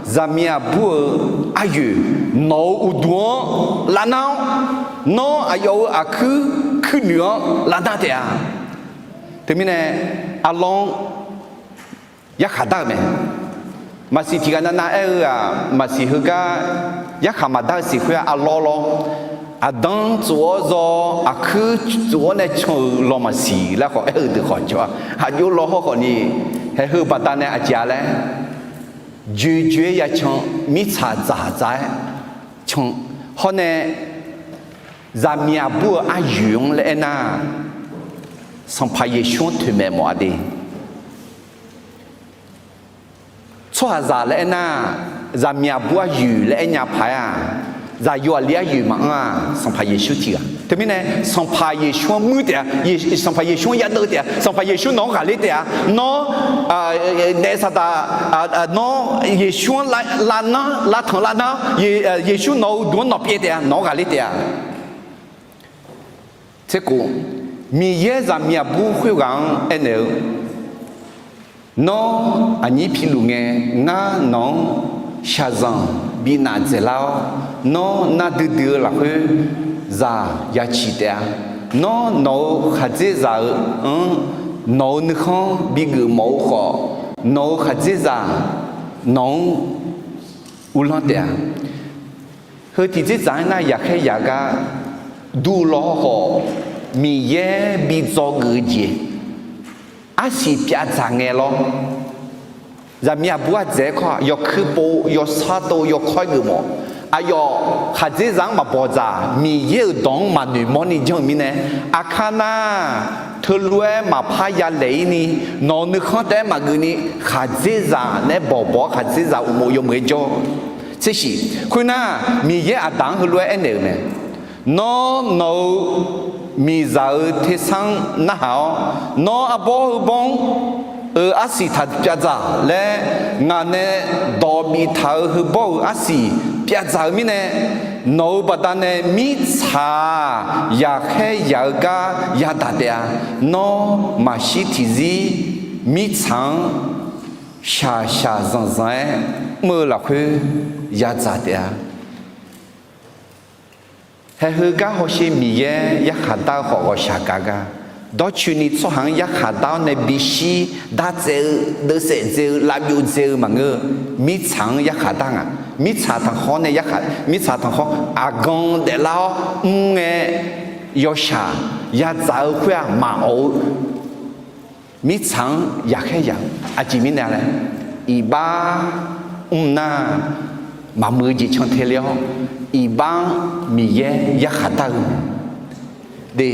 Zaqmiq aqbur-euq aryoeq nawq-euq uqduq-anr lavnar-awr, nawr aqyawf-euq aqkuir kuirnuiq-anr lavnar taef-a. Teumirnae, arlawr-anr yarkhaq dar-euq mae. Maqsiq tiq ghaq navnav aer-eu-aq, maqsiq heugar yarkhaq maqdar-eu siq khoer-aq, arlawr lawr. Aqdanr tsof-awr zaw, aqkuir tsof-awr nae can-euq law maqsiq laer khawf aer-eu deuq khawf jawr-a. Aqjox law hawr khawfni, haeq heu baqdanae aqjeq-a laer, joeqjoeq-aer ya can, mirtsaq dzaqdzaq-aer can. Hawr nae, zaqmiq aqbur-euq aryoeq-anr laer aernar, Sanqpaq Yeqsur-anr toeqmaeq mawf-a de. Tsawrhaqzaq laer aernar, zaqmiq aqbur aryoeq laer aernya paq-aer-aq, zaqyo aqli aryoeq maqanr-aq, Sanqpaq Yeqsur tiq ghaq. Teumirnae, Sanqpaq Yeqsur-anr muir taef-a, Sanqpaq Yeqsur-anr yadeuv taef-a, Sanqpaq Yeqsur nawq-anr ghaqler taef-a. Nawr, naef saqdaq, nawr Yeqsur-anr lavnar, lavtanq lavnar-awr, Yeqsur nawq-euq uqduq-anr nawq pyaev taef-a, nawq-anr ghaqler taef-a. Tserkhof, Miqyaer zaqmiq aqbur khoerghaq-anr aernaeq-eu, Nawr aqnyir piluf ngae, ngar nawq-anr shaqzanq bifnav dzaeqlar-awr, nawr nar duidui-eu lafkhoer zaq ya ciq taef-a. Nawr nawq-euq khaqdzerzaq-euq anr nawq-euq nuikhanr bigeuf mawf-eu khawf, nawq-euq khaqdzerzaq nawq-anr uvlanr taef-a. Heu tiqdzerdzaq-anr nar yaqkhaer yaq gar dur law hawr khawf, Miqyaer bi dzawgeuf-eu jeq arsiq pyavdzaq ngae lawr. Zaqmiq aqbur ardzaeq-aer kawr-aq, yawkuir pov, yawsar tov, yawkawr-aer geufmawf. Aqyawf khaqdzerzaq-anr maqbawqdzaq, Miqyaer-euq dawq-anr maqnoeq mawrni janr-eu mirnae, aqkar nar, teulof-aer maqpar yalaeq-ir ni, nawq-euq nuikhanr taef-aer maqgeuf ni, khaqdzerzaq naeq-aer bawqbawq-awr khaqdzerzaq uqmov yawmuiq-aer jawr. Tsershiq, khoernar, Miqyaer aqdaq-anr heulof-aer aernaeq-euq mae. Nawr nawq-euq miqzaq-euq tersar-anr narhaq-awr, nawr arbawr heubawr-anr-euq arsiq taq pyavdzaq laer ngaq nae dawq biftaq-euq heubawr-euq arsiq pyavdzaq-eu mirnae, nawq-euq baqdanae mirtsaq-aq yaqkhaer yaq-eu gar yadaq taef-a. Nawr maqshir tiqzir mirtsaq-anr shaqshaq zanqzanq-aer mr-eu lafkhoer yadzaq taef-a. Haeq heugar hawsher Miqyaer yarkhaq dar-eu khawf ghawqshaq gaq gar, dawrcoeni tsawrhaq-anr yarkhaq dar-awr nae bishir dartsaev-eu, deuvsaef dzae-eu, lavbyov dzae-eu maqngeur-eu, mirtsaq-anr yarkhaq dar nga. Mirtsaq tanqkhawr nae yarkhaq, mirtsaq tanqkhawr aqgan daeflar-awr mr ngae, yawshaq yadzaq-eu khoer-aq maqawq-eu mirtsaq-anr yaqkhaer yaq-eu aqjeq mirnae laer, iqbax mr nar, maqmuiq-eu jeq cantae le-awr, iqbax-anr Miqyaer yarkhaq dar-eu mae. De,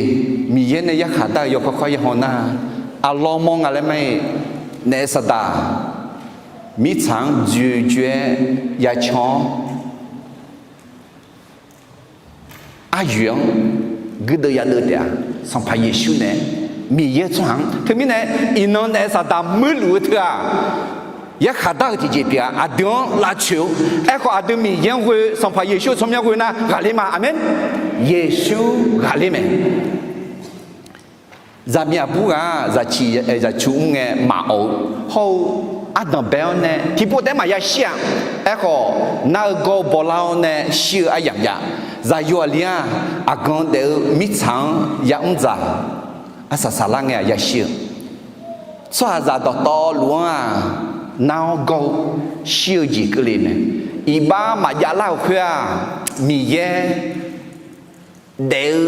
Miqyaer nae yarkhaq dar-eu yawkawr kawr yahaw nar, aqlawr mawr nga laer ma-iq, naef saqdaq mirtsaq-anr dzoeqdzoeq-aer yacan-awr, aryoeq-anr guirdeuv yadeuv taef-a. Sanqpaq Yeqsur nae Miqyaer tsawrhaq-anr teumirnae iqnan naef saqdaq muirluf-eu teu-aq, yarkhaq dar-eu tiqjeq pyeuf-a. Aqdui-anr lavcoeq-eu, aerkhawf aqdui Miqyaer-anr ghoe, Sanqpaq Yeqsur-eu tsawrmyanr ghoe nar ghaqler ma. Aqmeq. Yeqsur ghaqler mae. Zaqmiq aqbur ghaq-aq, zaqciq zaqcu mr ngae maqawq-eu hawr-eu, ardanq bae-awr nae tiqpov taef-aer maqya shir-aq. Aerkhawf nar-eu gawr-eu bawlar-awr nae shir-eu aryamq jav. Zaqyo aqli-aq, aqgan daef-eu mirtsaq-anr yamr dzaq, arsaq saqlar ngae-aq ya shir-eu, tsawrhaqzaq dawqtawvluf-anr-aq, nar-awr gawr-eu shir-eu jeq keuvle mae. Iqbax maqjav lar-euq khoer-aq, Miqyaer daef-eu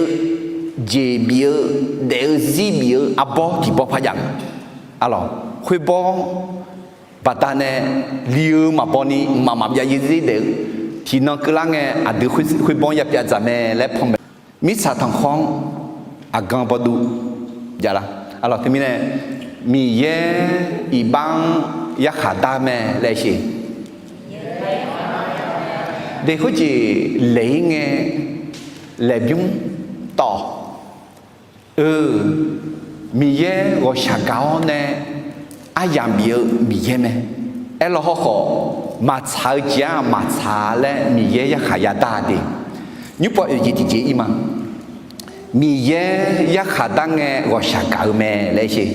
jeq bif-eu, daef-eu zir bif-eu arbawr tiqbawr par jav-eu. Arlawq, khoerbawr baqdanae li-eu maqbaw ni mqmaq maqbyav yarzir daef-eu, tiqnan keuvlar ngae aqdui khoerbawr-anr yapyav dzaq mae laer panmaeq. Mirtsaq tanqkhawr-anr aqgan bawduv javlar. Arlawq, teumirnae Miqyaer iqbax-anr yarkhaq dar mae laer sheq. De, khoerjeq laeq-ir ngae laeqbymr tawv. Eu, Miqyaer ghawqshaq gaq-awr nae aryamq bif-eu Miqyaer mae. Aerlawr hawrkhawf, maqtsaq-eu jeq-anr maqtsaq laer Miqyaer yarkhaq yadar de. Nymrpov oeq jeq tiqjeq ir ma. Miqyaer yarkhaq dar ngae ghawqshaq gaq-eu mae laer sher.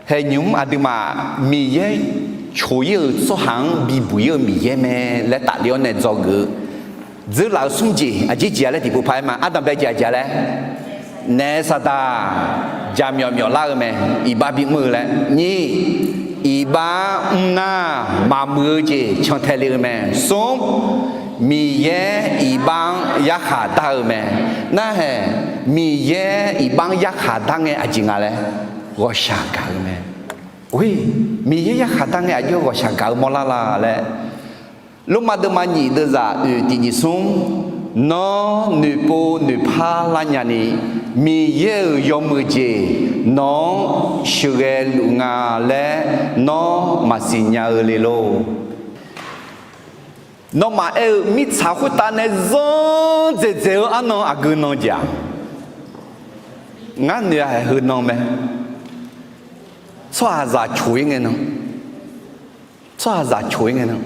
Haeqnymq-mr aqduimaf Miqyaer coq ir-euq tsawrhaq-anr bibuq ir-eu Miqyaer mae laer tafler-awr nae dzawgeuf-eu dzeurlaf-eu smr jeq aqjeq jeq-a laer tiqpov par-aer ma. Ardanqbae jeq aqjeq-a laer, naef saqdaq jaqmyawf myawf lar-eu mae, iqbax bimr-eu laer. Nyiq, iqbax-anr mrnar maqmuiq-eu jeq cantae le-eu mae. Smr, Miqyaer iqbax-anr yarkhaq dar-eu mae. Narhaeq, Miqyaer iqbax-anr yarkhaq dar ngae aqjeq nga laer ghawqshaq gaq-eu mae. Oe, Miqyaer yarkhaq dar ngae aqjox ghawqshaq gaq-eu mawrlar la laer, Lormav deuvma nyiq deuvzaq oeq tiq nyiq smr, nawr noeqpov noeqpar lar nyani, Miqyaer-euq yawmuiq jeq nawq-anr sheuqghae luf nga laer nawr maqsiq nya-eu le lor. Nawmaf aer-eu mirtsaq khoertav nae zanr dzaeqdzaeq-eu arnan aqgeu nan jeq-aq, ngar noeq-a haeq heu nan mae. Tsawrhaqzaq coq-ir ngae nan, tsawrhaqzaq coq-ir ngae nan,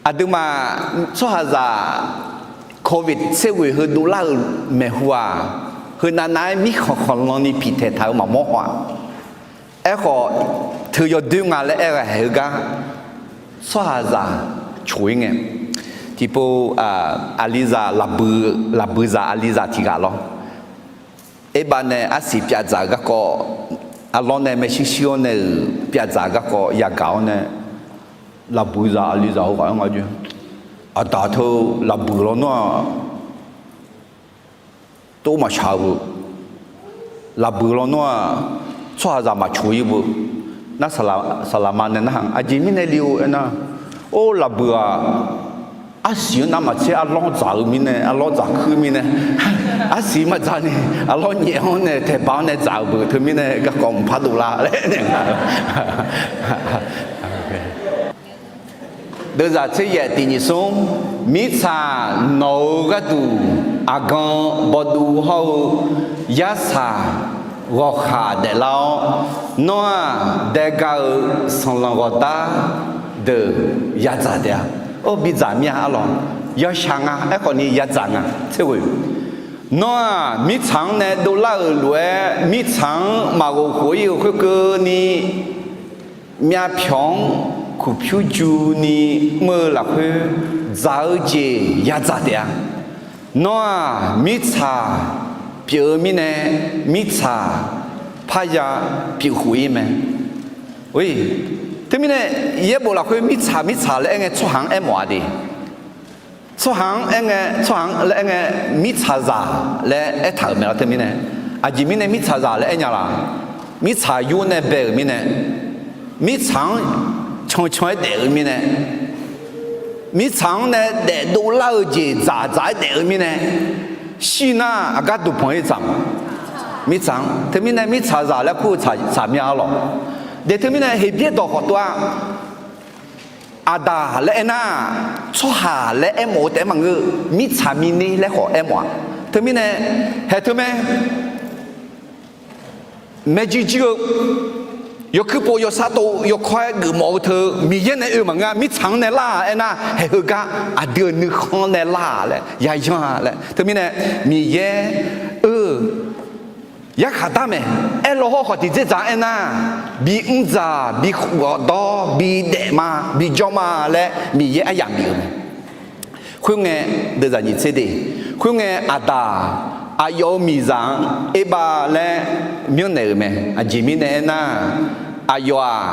aqduimaf tsawrhaqzaq Covid tser ghoeq heu dovlar-euq maeqhu-aq, heunav nav-aer mirkhanq khanqlan ni piqtaeq taq-eu maqmawr haw-aq. Aerkhawf, teu yawdoer nga laer aer-eu haeq heugar, tsawrhaqzaq coq-ir ngae, tiqpov aqlizaq laqbuiq, laqbuiqzaq aqlizaq tiq ghaq lawr. Erbav nae arsiq pyavdzaq-eu garkawv, arlawr nae maershuir shuir-awr nae-euq pyavdzaq-eu garkawv yagaq-awr nae, laqbuiqzaq aqlizaq heughaq-anr nga jir, aqdaq teu laqbuiq lawnmr-aq, tov maqshaq-eu beu, laqbuiq lawnmr-aq, tsawrhaqzaq maqcoq-ir beu. Nar, saqlaqma nae narhaq aqjeq mirnae le-or aernar, or laqbuiq-aq, arsiq-anr navmaqtser arlawr dzaq-eu mirnae, arlawr dzaq kuir mirnae, arsiq maqdzaq ni, arlawr nyaef-anr nae taeqbaq-anr nae dzaq-euq beu teumirnae garkawv mqpar dovlar laer nae nga. Deuvzaq tser yaef tiq nyiq smr, mirtsaq nawq-euq gharduq aqgan bawduv hawr-eu yarsaq ghawqkhaq daeflar-awr, nawr-aq daega-euq sanqlanq ghawqdar deuq yadzaq taef-a. Or, bidzaq mir-a arlawq, yawshaq nga aerkhawf ni yadzaq nga tser ghoe. Nawr-aq mirtsaq-anr nae dovlar-euq lof-aer mirtsaq-anr maqghof khof-ir-euq khoerkeuvni, myavpyawq-anr kuqpyur juni mr-eu lafkhoer dzaq-eu jeq yadzaq taef-a. Nawr-aq mirtsaq pyeuf-eu mirnae, mirtsaq parya pyeuf khof-ir mae. Teumirnae yaerbof lafkhoer mirtsaq mirtsaq laer aer ngae tsawrhaq-anr aermawf-a de. Tsawrhaq-anr aer ngae, tsawrhaq-anr laer aer ngae, mirtsaqzaq laer aertaq-euq mae lawr. Teumirnae aqjeq mirnae mirtsaqzaq laer aer nya laq? Mirtsaq yur nae bae-euq mirnae, mirtsaq-anr cancan-aer daef-eu mirnae, mirtsaq-anr nae daefdov lar-eu jeq dzaqdzaq-aer daef-eu mirnae, shir nar aqgar duqpanq-ir dzaq ma. Mirtsaq-anr teumirnae mirtsaqzaq laer kur-eu tsaq mya arlawq. De teumirnae Heqbyaer dawq khawf tov-a. Aqdaq laer aernar, tsawrhaq laer aermawf-eu taef-aer maqngeur, mirtsaq mirner laer khawf aermawf-a. Teumirnae haeq teu mae, maeqjir jir-eu yawkuir pov yawsar tov yawkawr-aer geufmawf-eu teu Miqyaer nae oe maqngeur-a. Mirtsaq-anr nae lar-a aernar, haeq heugar aqdui-euq nuikhanr nae lar-a laer yayan-a laer. Teumirnae Miqyaer oe yarkhaq dar mae. Aerlaw hawr khawf tiqdzerdzaq aernar, bimr dzaq bighawq dawr bidaef ma bijawr ma laer Miqyaer aryamq bif-euq mae. Khoerngae, deuvzaq nyiq tser de, khoerngae aqdaq aqyawf-euq miqzaq-anr Erbav laer myanrnaeq-euq mae. Aqjeq mirnae aernar, aqyawf-aq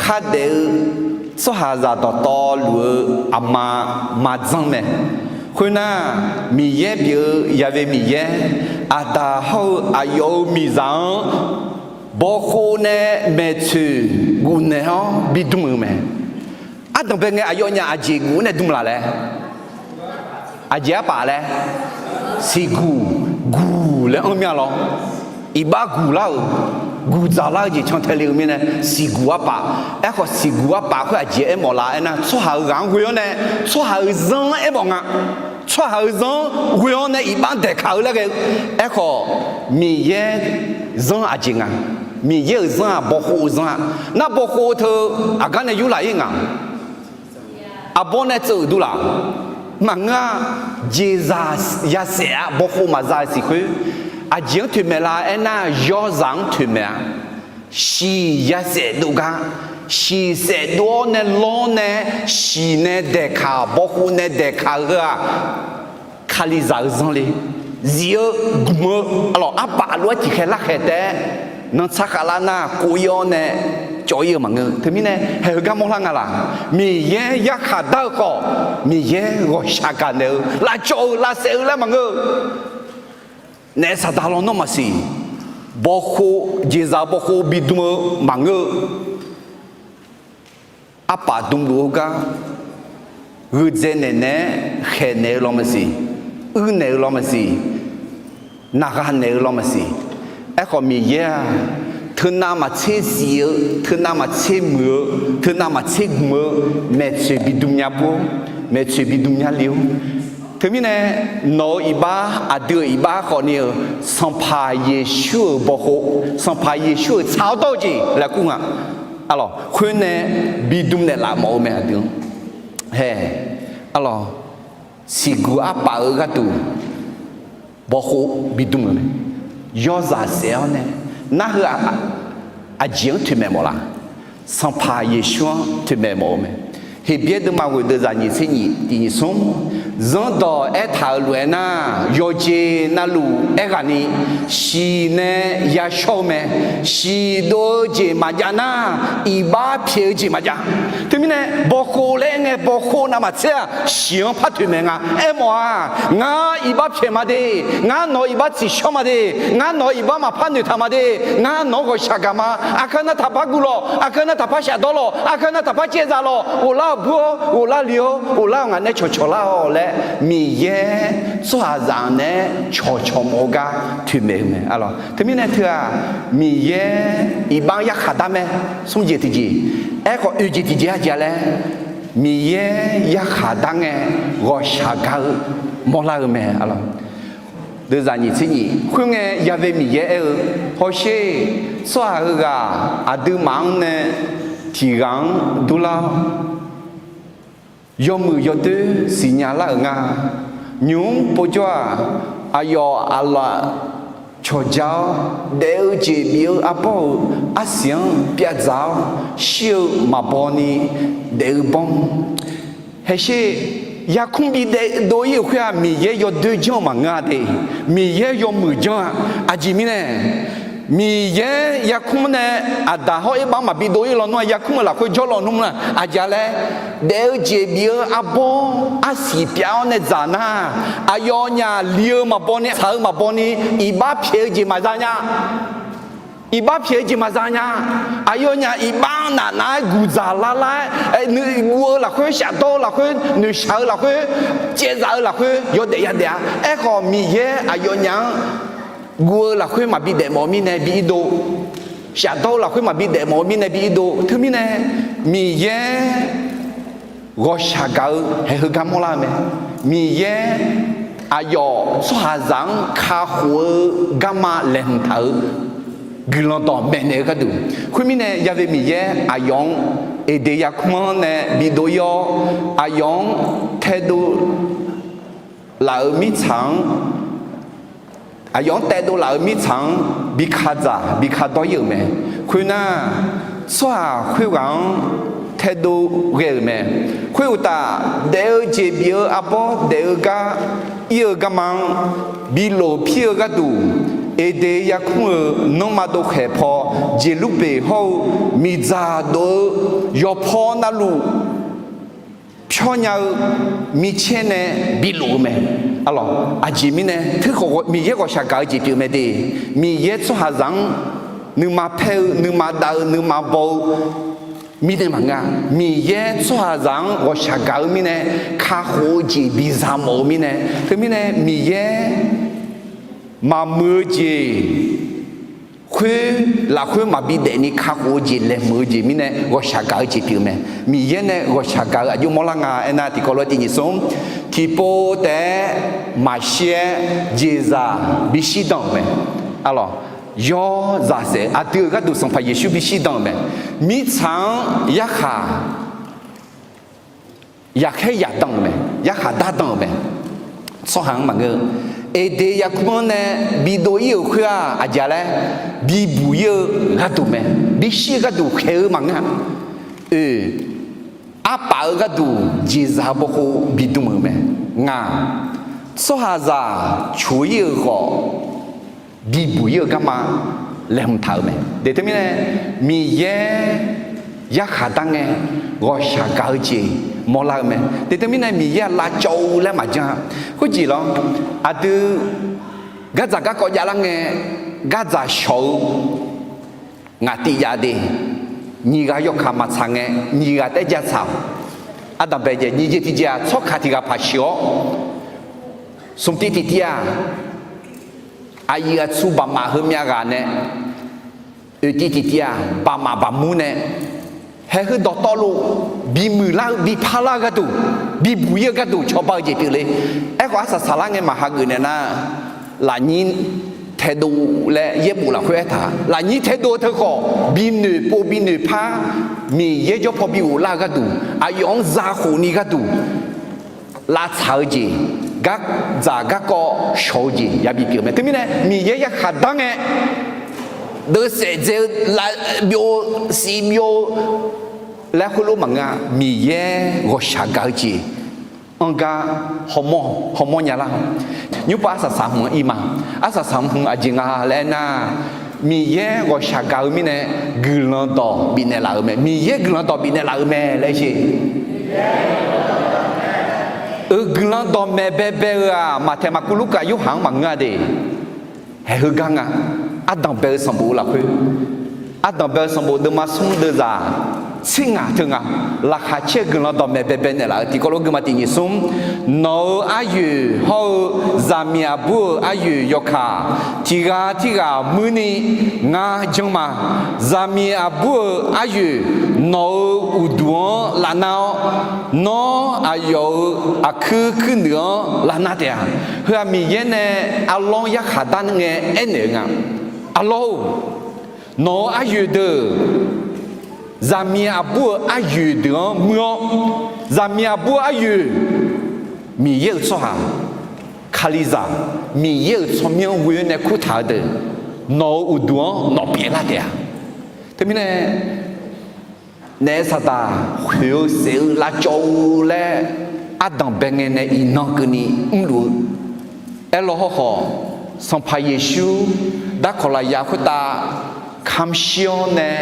khardaef-eu tsawrhaqzaq dawqtawvluf-eu aqma maqdzanr mae. Khoernar, Miqyaer pyeuf-eu Yaqve Miqyaer, aqdaq hawr-eu aqyawf-euq miqzaq-anr bawkhov nae maeqtsoeq gufnaeq-awr bidm-euq mae. Ardanqbae ngae aqyawfnyaf aqjeq guf-awr nae dm laf laer? Aqjeq arpaf laer? Siqguq guq laer anr mir-a lawr. Iqbax guq lar-euq, guq dzaqlar-eu jeq cantae le-eu mirnae siqguq arpaf. Aerkhawf siqguq arpaf khoer aqjeq aermawf la aernar, tsawrhaq-euq ghaq-anr ghoe-awr nae tsawrhaq-euq zanr-anr aermawf nga. Tsawrhaq-euq zanr-anr ghoe-awr nae iqbax-anr daeqkaq-eu laer ghae-eu. Aerkhawf Miqyaer zanr aqjeq nga. Miqyaer-euq zanr-aq bawkhov-eu zanr-a. Nar bawkhov teu aqgar nae yurlaf-ir nga. Aqbawr nae tseuv-euq duq laf maqngeur-a. Jeqzaq yasaef-a, bawkhov maqza-eu siq khoer. Aqjeq-anr toeqmaeq la aernar, yawzaq-anr toeqmaeq-a. Shiq yasaef dov gar, shiq saef dov-awr nae lawr nae, shiq nae daeqkaq, bawkhov nae daeqkaq-eu heu-aq, Kalizaq-eu zanr le. Zif-eu gmq-eu, arlawq, arpaf lof-aer tiqkhaeq larkhaeq taef-aer nan tsar khavlar nar, kov-ir-awr nae cawv-ir-eu maqngeur. Teumirnae haeq heugar mawrlar nga laq? Miqyaer yarkhaq dar-eu khawf, Miqyaer ghawqshaq gaqnaeq-eu, lavcawv-eu, lavsaef-eu laer maqngeur-eu. Naef saqdaq lawnmr maqsiq. Bawkhov, jeqzaq bawkhov bidm-eu maqngeur-eu. Arpaf dmluf-eu gar, gheudzae naeq naeq-aer khaeqnaeq-eu law maqsiq, uirnaeq-eu law maqsiq, naqgha naeq-eu law maqsiq. Aerkhawf Miqyaer-aq, teunav maqtser zif-eu, teunav maqtser muiq-eu, teunav maqtser gmq-eu, maeqtsoeq bidm nya bur-awr, maeqtsoeq bidm nya le-awr. Teumirnae nawq-euq iqbax, aqdui-euq iqbax khawfni-euq Sanqpaq Yeqsur-euq bawkhov, Sanqpaq Yeqsur-euq tsaq-awr dawr-eu jeq laer kur nga. Arlawq, khoernae bidm naeqlaf mawf-eu mae aqdui-anr. Hae, arlawq, siqguq arpaf-eu gharduq bawkhov bidm-euq mae. Yawzaq saef-awr nae, nar heu-aq, aqjeq-anr toeqmaeq mawf laf? Sanqpaq Yeqsur-anr toeqmaeq mawf-eu mae. Heqbyaer deuvma ghoeq deuvzaq nyiq tser nyiq tiq nyiq smr, zanrdawq aertaq-euq lof-aer nar, yawqjeq navluf aerghaqni, shiq nae yashawr-eu mae. Shiq dov-eu jeq maqjav nar, iqbax pyaeq-eu jeq maqjav. Teumirnae bawkhov laer aer ngae, bawkhov navmaqtser-aq, shiq-anr par toeqmaeq nga. Aermawf-aq, ngar iqbax pyaeq ma de, ngar nawq-euq iqbax tsiqshawr ma de, ngar nawq-euq iqbax maqpar noeqtaq ma de, ngar nawq-anr ghawqshaq gaq ma. Aqkar nar taqpar guv lawq, aqkar nar taqpar shafdawr lawq, aqkar nar taqpar caevzaq lawq, ghoflar-euq bur-awr, ghoflar li-awr, ghoflar-eu ngaq nae cawqcawq lar-awq laer Miqyaer tsawrhaqzaq naeq-aer cawqcawq mawf-eu gar toeqmaeq-eu mae. Arlawq, teumirnae teu-aq, Miqyaer iqbax-anr yarkhaq dar mae. Smr jeq tiqjeq, aerkhawf oeq jeq tiqjeq aqjeq-a laer, Miqyaer yarkhaq dar ngae, ghawqshaq gaq-eu mawrlar-eu mae. Arlawq, deuvzaq nyiq tser nyiq, khoerngae ya've Miqyaer aer-eu, hawsher, tsawrhaq heughaq aqduimaf-anr nae tiq ghaq-anr durlar-awr, yawmuiq yawdoer siqnya lar-euq nga. Nymq-mr povjawr-aq, aqyawf aqlaf cawqja-awr, daef-eu jeq bif-eu arbawr-euq arsiq-anr pyavdzaq-awr, shir-eu maqbaw ni daef-eu bawr. Haesher, yarkmr bidaef dov-ir-euq khoer-aq, Miqyaer yawdoer janr-eu maqngeur-a de. Miqyaer yawmuiq janr-a. Aqjeq mirnae, Miqyaer yarkmr nae Aqdaq hawr Erbax maqbi dov-ir lawnmr-aq, yarkmr-euq lafkhoer jawrlawnmr-aq, aqjeq-a laer, daef-eu jeq bif-eu arbawr arsiq pyav-awr nae dzaq nar, aqyawfnyaf li-eu maqbaw ni, tsaq-eu maqbaw ni, iqbax pyaeq-eu jeq maqza nya. Iqbax pyaeq-eu jeq maqza nya. Aqyawfnyaf iqbax-anr nafnav-aer guqdzaq lar lar-aer, guv-eu lafkhoer, shafdawr-eu lafkhoer, noeqshaq-eu lafkhoer, caevzaq-eu lafkhoer yawdaef yadaef-a. Aerkhawf, Miqyaer aqyawfnyaf-anr guv-eu lafkhoer maqbi daefmawf-eu mirnae bi irdov, shafdawr-eu lafkhoer maqbi daefmawf-eu mirnae bi irdov. Teumirnae, Miqyaer ghawqshaq gaq-eu haeq heugar mawrlar-eu mae. Miqyaer aqyawf tsawrhaqzaq-anr kakhof-eu garma laeqhmq taq-euq guiqlanq dawq maeqnaeq-eu gharduq. Khoermirnae, ya've Miqyaer aqyawf-anr Eqdeq yarkmr-anr nae bidov-ir-awr, aqyawf-anr taedov laf-euq mirtsaq-anr, aqyawf-anr taedov laf-euq mirtsaq-anr bi kadzaq bi kadawr-ir-euq mae. Khoernar, tsawrhaq khoerghaq-anr taedov ghae-euq mae. Khoeruqtaf, daef-eu jeq bif-eu arbawr daef-eu gar ir-eu garma-anr bi lof pir-eu gharduq, Eqdeq yarkmr-euq nanrma dovkhaeq paw Jeqlurbeq hawr-eu miqdzaq dov-eu yawpaw navluf pyawr nya-eu micaer nae bilof-eu mae. Arlawq, aqjeq mirnae teukhawf Miqyaer ghawqshaq gaq-eu jeq pyeuf mae de. Miqyaer tsawrhaqzaq-anr nuima paer-eu, nuima dav-eu, nuima baw-eu mirnae maqngeur-a. Miqyaer tsawrhaqzaq-anr ghawqshaq gaq-eu mirnae, kakhof-eu jeq biza mawf-eu mirnae, teumirnae Miqyaer maqmuiq-eu jeq khoer lafkhoer maqbi daefni kakhof-eu jeq laeqhmq-eu jeq mirnae ghawqshaq gaq-eu jeq pyeuf mae. Miqyaer nae ghawqshaq gaq-eu aqjox mawrlar nga aernar, tiqkawv lof-aer tiq nyiq smr, tiqpov taef-aer maqshir-aer jeqzaq bishir dan-euq mae. Arlawq, yawzaq saef aqdui-euq gharduq Sanqpaq Yeqsur bishir dan-euq mae. Mirtsaq-anr yarkhaq yaqkhaer yaqdan-euq mae, yarkhaq dardan-euq mae. Tsawrhaq-anr maqngeur-eu, Eqdeq yarkmr-anr nae bidov ir-euq khoer-aq, aqjeq laer bibuq ir-eu gharduq mae. Bishir-eu gharduq khaeq-eu maqngeur-a. Oe, arpaf-eu gharduq jeqzaq-eu bawkhov bidm-euq mae. Ngaq, tsawrhaqzaq coq ir-euq khawf, bibuq ir-eu garma laeqhmq taq-euq mae. Deqteumirnae, Miqyaer yarkhaq dar ngae ghawqshaq gaq-eu jeq mawrlar-eu mae. Deqteumirnae, Miqyaer-aq lavcawv-eu laer maqjan-a. Khoerjeq lawr, aqdui gardzaq garkawv javlar ngae, gardzaq shawq-eu ngaq tiv jav de, nyiq ghaq yawkaq maqtsaq ngae, nyiq ghaq taef-aer ja tsaq-awq. Ardanqbae jaev nyiq jeq tiq jeq-aq, tsawrkaq tiq ghaq paq sheuq-awr, smq tiv tiq tiv-aq, aqyuif aqtsu baqmaf heumyav ghaq nae, oeq tiv tiq tiv-aq, baqmaf baqmur nae, haeq heu dawqtawvluf bimuiq lar-eu biparlar-eu gharduq, bibuq ir-eu gharduq cawba-eu jeq pyeuf le. Aerkhawf, arsaq saqlar ngae maqhageuf naeq nar, lafnyir taedov laer yaerbof lafkhoer aertaq, lafnyir taedov-eu teu khawf, binoeq pov binoeq par, Miqyaer jawr paw bi ghoflar-eu gharduq, aqyawf-anr zakhof ni gharduq, lavtsaq-eu jeq, gardzaq garkawv shawq-eu jeq yabi pyeuf mae. Teumirnae, Miqyaer yarkhaq dar ngae, deuvsaef dzae-eu, lav byov-eu, siq byov-eu laer khoerlof maqngeur-a. Miqyaer ghawqshaq gaq-eu jeq anr gar hawmawr, hawmawr nya lar. Nymrpav arsaq saq hmq-anr ir ma. Arsaq saq hmq aqjeq nga laer aernar, Miqyaer ghawqshaq gaq-eu mirnae guiqlanq dawq bifnaeq laf-euq mae. Miqyaer guiqlanq dawq bifnaeq laf-euq mae laer sher. Euq guiqlanq dawqmaeq baebae-eu-aq, Maqtaeq, Maqkuv, Lurkaf, Yorhaq-anr maqngeur-a de. Haeq heu gar nga. Ardanqbae-eu sanqbof-eu lafkhoer, ardanqbae-eu sanqbof deuvma smr deuvzaq tser ngaq teu nga. Laqkhaq caer-eu guiqlanq dawqmaeq baebae naeqlaf-eu tiqkawv lof geuma tiq nyiq smr, nawq-euq aryoeq hawr-eu zaqmiq aqbur-euq aryoeq yawkaq tiq ghaq tirghaq muir ni ngar janr ma. Zaqmiq aqbur-euq aryoeq nawq-euq uqduq-anr lavnar-awr, nawr aqyawf-euq aqkuir kuirnuiq-anr lavnar taef-a. Heu-aq Miqyaer nae arlawr yarkhaq dar ngae aernaeq-eu nga. Arlawr-or, nawq-euq aryoeq deuq, zaqmiq aqbur-euq aryoeq deuq-anr muir-awr, zaqmiq aqbur-eu aryoeq, Miqyaer-euq tsawrhaq, Kalizaq, Miqyaer-euq tsawrmyanr ghoe-awr nae kurtaq-eu deuq, nawq-euq uqduq-anr nawq pyeuflar taef-a. Teumirnae, naef saqdaq khoeq-eu saef-eu lavcawv-eu laer ardanqbae ngae nae iqnan keuvni mrluf-eu. Aerlawr hawrkhawf, Sanqpaq Yeqsur darkawq lafyaq khoertav kamq shir-awr nae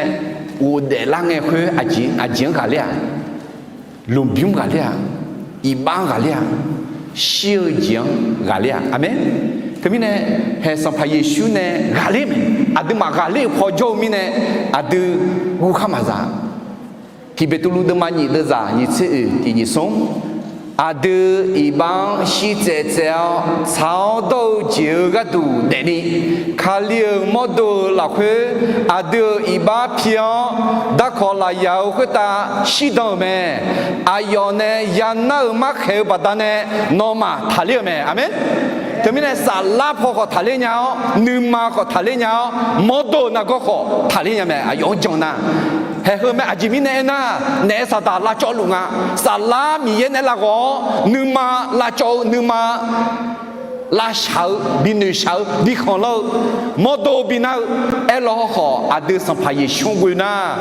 ghofdaef lar ngae khoer aqjeq-anr ghaqler-aq, lmqbymr ghaqler-aq, iqbax-anr ghaqler-aq, shir-eu jeq-anr ghaqler-aq. Aqmeq. Teumirnae, haeq Sanqpaq Yeqsur nae ghaqler mae. Aqduimaf ghaqler-euq paw jawr-eu mirnae, aqdui guvkhar maqza. Tiqbeqtuvluv deuvma nyiq deuvzaq nyiq tser oeq tiq nyiq smr, aqdui iqbax-anr shirtsaev tsaev-awr tsaq-awr dawr-eu jeq-euq gharduq daefni, Kali-euq mawrdo-euq lafkhoer aqdui-euq iqbax pi-awr, darkawq lafyaq-euq khoertav shirdan-euq mae. Aqyawf nae yanar-euq markhaeq-eu baqdanae nawmaf taqler-euq mae. Aqmeq. Teumirnae saflar paw khawf taqler nya-awr, nuima khawf taqler nya-awr, mawrdo-euq nargawr khawf taqler nya mae. Aqyawf-anr jan nar, haeq heu mae. Aqjeq mirnae aernar, naef saqdaq lavcawvluf nga. Saflar Miqyaer nae lavghawq-awr nuima lavcawv-eu, nuima lavshaq-eu, binoeqshaq-eu, bikhanqlanr-eu, mawrdo binar-eu, aerlawr hawrkhawf aqdui Sanqpaq Yeqsur-anr ghoe nar,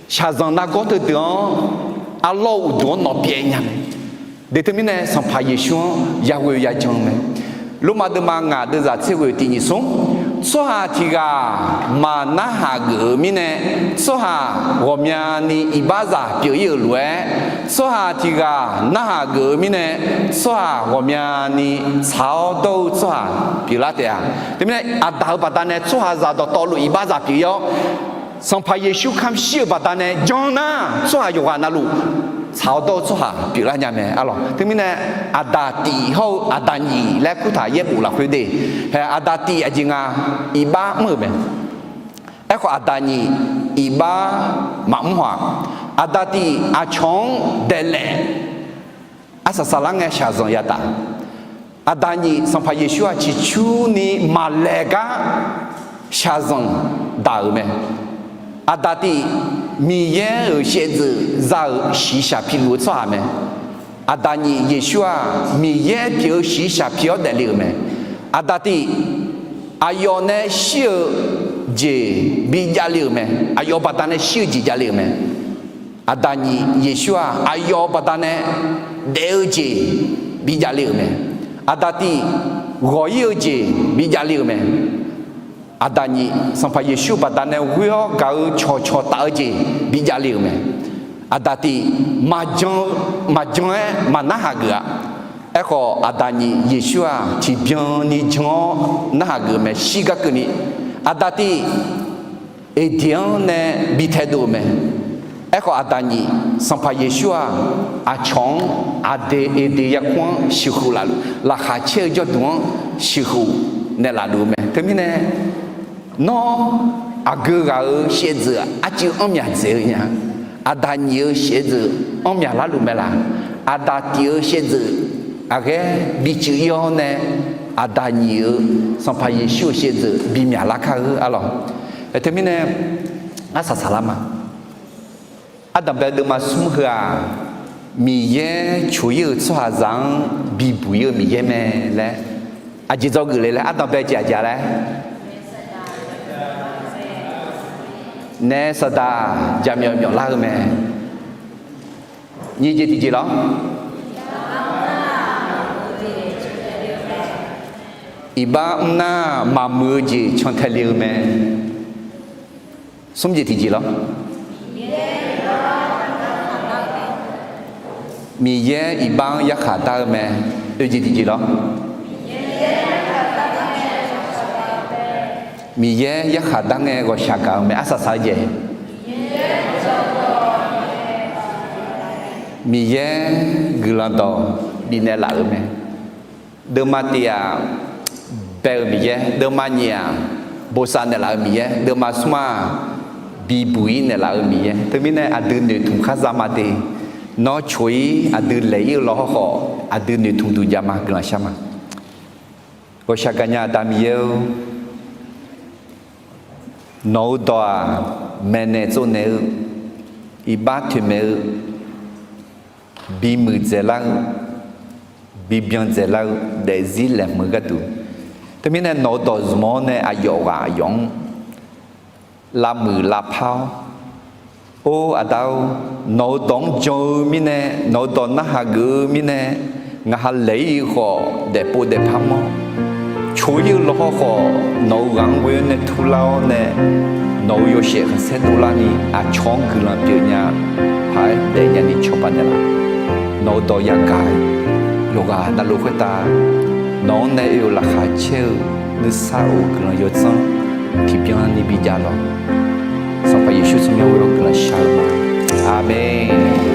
shaqzanq nargawr teudeuq-anr, arlawr-eu uqduq-anr nawq pyaev nya mae. Deqteumirnae Sanqpaq Yeqsur-anr yaghoe yajan-eu mae. Lormav deuvma ngaq deuvzaq tser ghoe tiq nyiq smr, tsawrhaq tiq ghaq maqnarhaq geuf-eu mirnae, tsawrhaq ghawqmyani iqbaxzaq pyeuf ir-euq lof-aer, tsawrhaq tiq ghaq narhaq geuf-eu mirnae, tsawrhaq ghawqmyani tsaq-awr dawr-eu tsawrhaq pyeuflar taef-a. Teumirnae aqdaq-euq baqdanae tsawrhaqzaq dawqtawvluf iqbaxzaq pyeuf ir-awr, Sanqpaq Yeqsur kamq shir-euq baqdanae jan nar, tsawrhaq yawqghaq navluf tsaq-awr dawr-eu tsawrhaq pyeuflar nya mae. Arlawq teumirnae, aqdaq tif hawr-eu aqdaq nyiq laer kurtaq yaerbof lafkhoer de. Hae, aqdaq tif aqjeq nga, iqbax mr-euq mae. Aerkhawf aqdaq nyiq iqbax maqmr haw-aq, aqdaq tif aqcawq-anr daeqlaef, arsaq saqlar ngae shaqzanq yadaq. Aqda nyif Sanqpaq Yeqsur-aq ciqcurni maqlaeq gar shaqzanq daq-euq mae. Aqda tif, Miqyaer-euq shaevdzeuf za-euq shiqshaq piluf-eu tsawrhaq mae. Aqda nyif Yeqsur-aq Miqyaer pyeuf-eu shiqshaq pi-awr daefle-euq mae. Aqda tif, aqyawf nae shir-eu jeq bijavle-euq mae. Aqyawf baqdanae shir-eu jeq javle-euq mae. Aqda nyif Yeqsur-aq aqyawf baqdanae daef-eu jeq bijavle-euq mae. Aqda tif, ghawq-ir-eu jeq bijavle-euq mae. Aqda nyif Sanqpaq Yeqsur baqdanae ghoer-awr gaq-eu cawqcawq taf-eu jeq bijavle-euq mae. Aqda tif, maqjan-eu, maqjan-aer maqnarhaq geuf-a. Aerkhawf, Aqda nyif Yeqsur-aq tiqbyan ni jan-awr narhaq geuf-eu mae, shir gar keuvni. Aqda tif, Eqdeq-anr nae bi taedov-eu mae. Aerkhawf, Aqda nyif Sanqpaq Yeqsur-aq, aqcawq-anr Aqdeq, Eqdeq yarkmr-anr sheuqkhof laf, laqkhaq caer-eu jawrduq-anr sheuqkhof naeqlaf luf-eu mae. Teumirnae, nawr aqgeu ghaq-euq shaevdzeuf arcuiv anrmyaq dzaeq-eu nya. Aqda nyif-euq shaevdzeuf anrmyaq larluf mae laq? Aqda tif-euq shaevdzeuf aqghaer bicuf ir-awr nae, Aqda nyif-euq Sanqpaq Yeqsur-euq shaevdzeuf bimyaq lar kar-eu arlawq. Teumirnae, arsaq saqlar ma. Ardanqbae deuvma smr heu-aq, Miqyaer coq-ir-euq tsawrhaqzaq-anr bibuq-ir-eu Miqyaer mae laer aqjeq dzawgeuf le laer ardanqbae jeq aqjeq laer nae saqdaq jaqmyawf myawf lar-eu mae. Nyiq jeq tiqjeq lawr. Iqbax mrnar maqmuiq-eu jeq cantae le-eu mae. Smr jeq tiqjeq lawr. Miqyaer iqbax-anr yarkhaq dar-eu mae. Oeq jeq tiqjeq lawr. Miqyaer yarkhaq dar ngae ghawqshaq gaq-eu mae. Arsaq saq-eu jeq. Miqyaer guiqlanq dawq bifnaeq laf-euq mae. Deuvma tiq-aq, bae-eu Miqyaer, deuvma nyiq-aq, bosav naeqlaf-eu Miqyaer, deuvma smr-aq, bibuq-ir naeqlaf-eu Miqyaer. Teumirnae aqdui noeqtmq khar za ma de. Nawr coq-ir aqdui laeq-ir-eu lawhawr khawf, aqdui noeqtmq duq jav ma, guiqlanq shar ma. Ghawqshaq gaqnya Aqda Miqyaer-or, nawq-eu dawq-aq, maeqnaeq tsovnaeq-eu, iqbax toeqmaeq-eu, bimuiq dzaeqlar-eu, bibyan dzaeqlar-eu, daefzir laeqhmq-eu gharduq. Teumirnae nawq-eu dawq zmq-awr nae aqyawf ghaq aqyawf-anr lavmuiq lavpar-awr, Or Aqda-or, nawq-eu dawq-anr jan-eu mirnae, nawq-eu dawq narhaq geuf-eu mirnae, ngaq ha laeq-ir khawf daefpov daefpar mawr, coq-ir-eu lawhawr khawf nawq-eu ghaq-anr ghoe-awr nae turlar-awr nae, nawq-eu yawshaef khanqsaer dovlarni aqcawq-anr guiqlanq pyeuf nya, paq-aer daef nyani cawba naeqlaf. Nawq-eu dawq yagaq-eu yawqghaq navluf khoertav nawq-anr nae oe-euq laqkhaq caer-eu nuisar of guiqlanq yawdzanr tiqbyan ni bijav lawq. Sanqpaq Yeqsur tsawrmyanr ghoe-awr guiqlanq shar-eu ma. Aqmeq.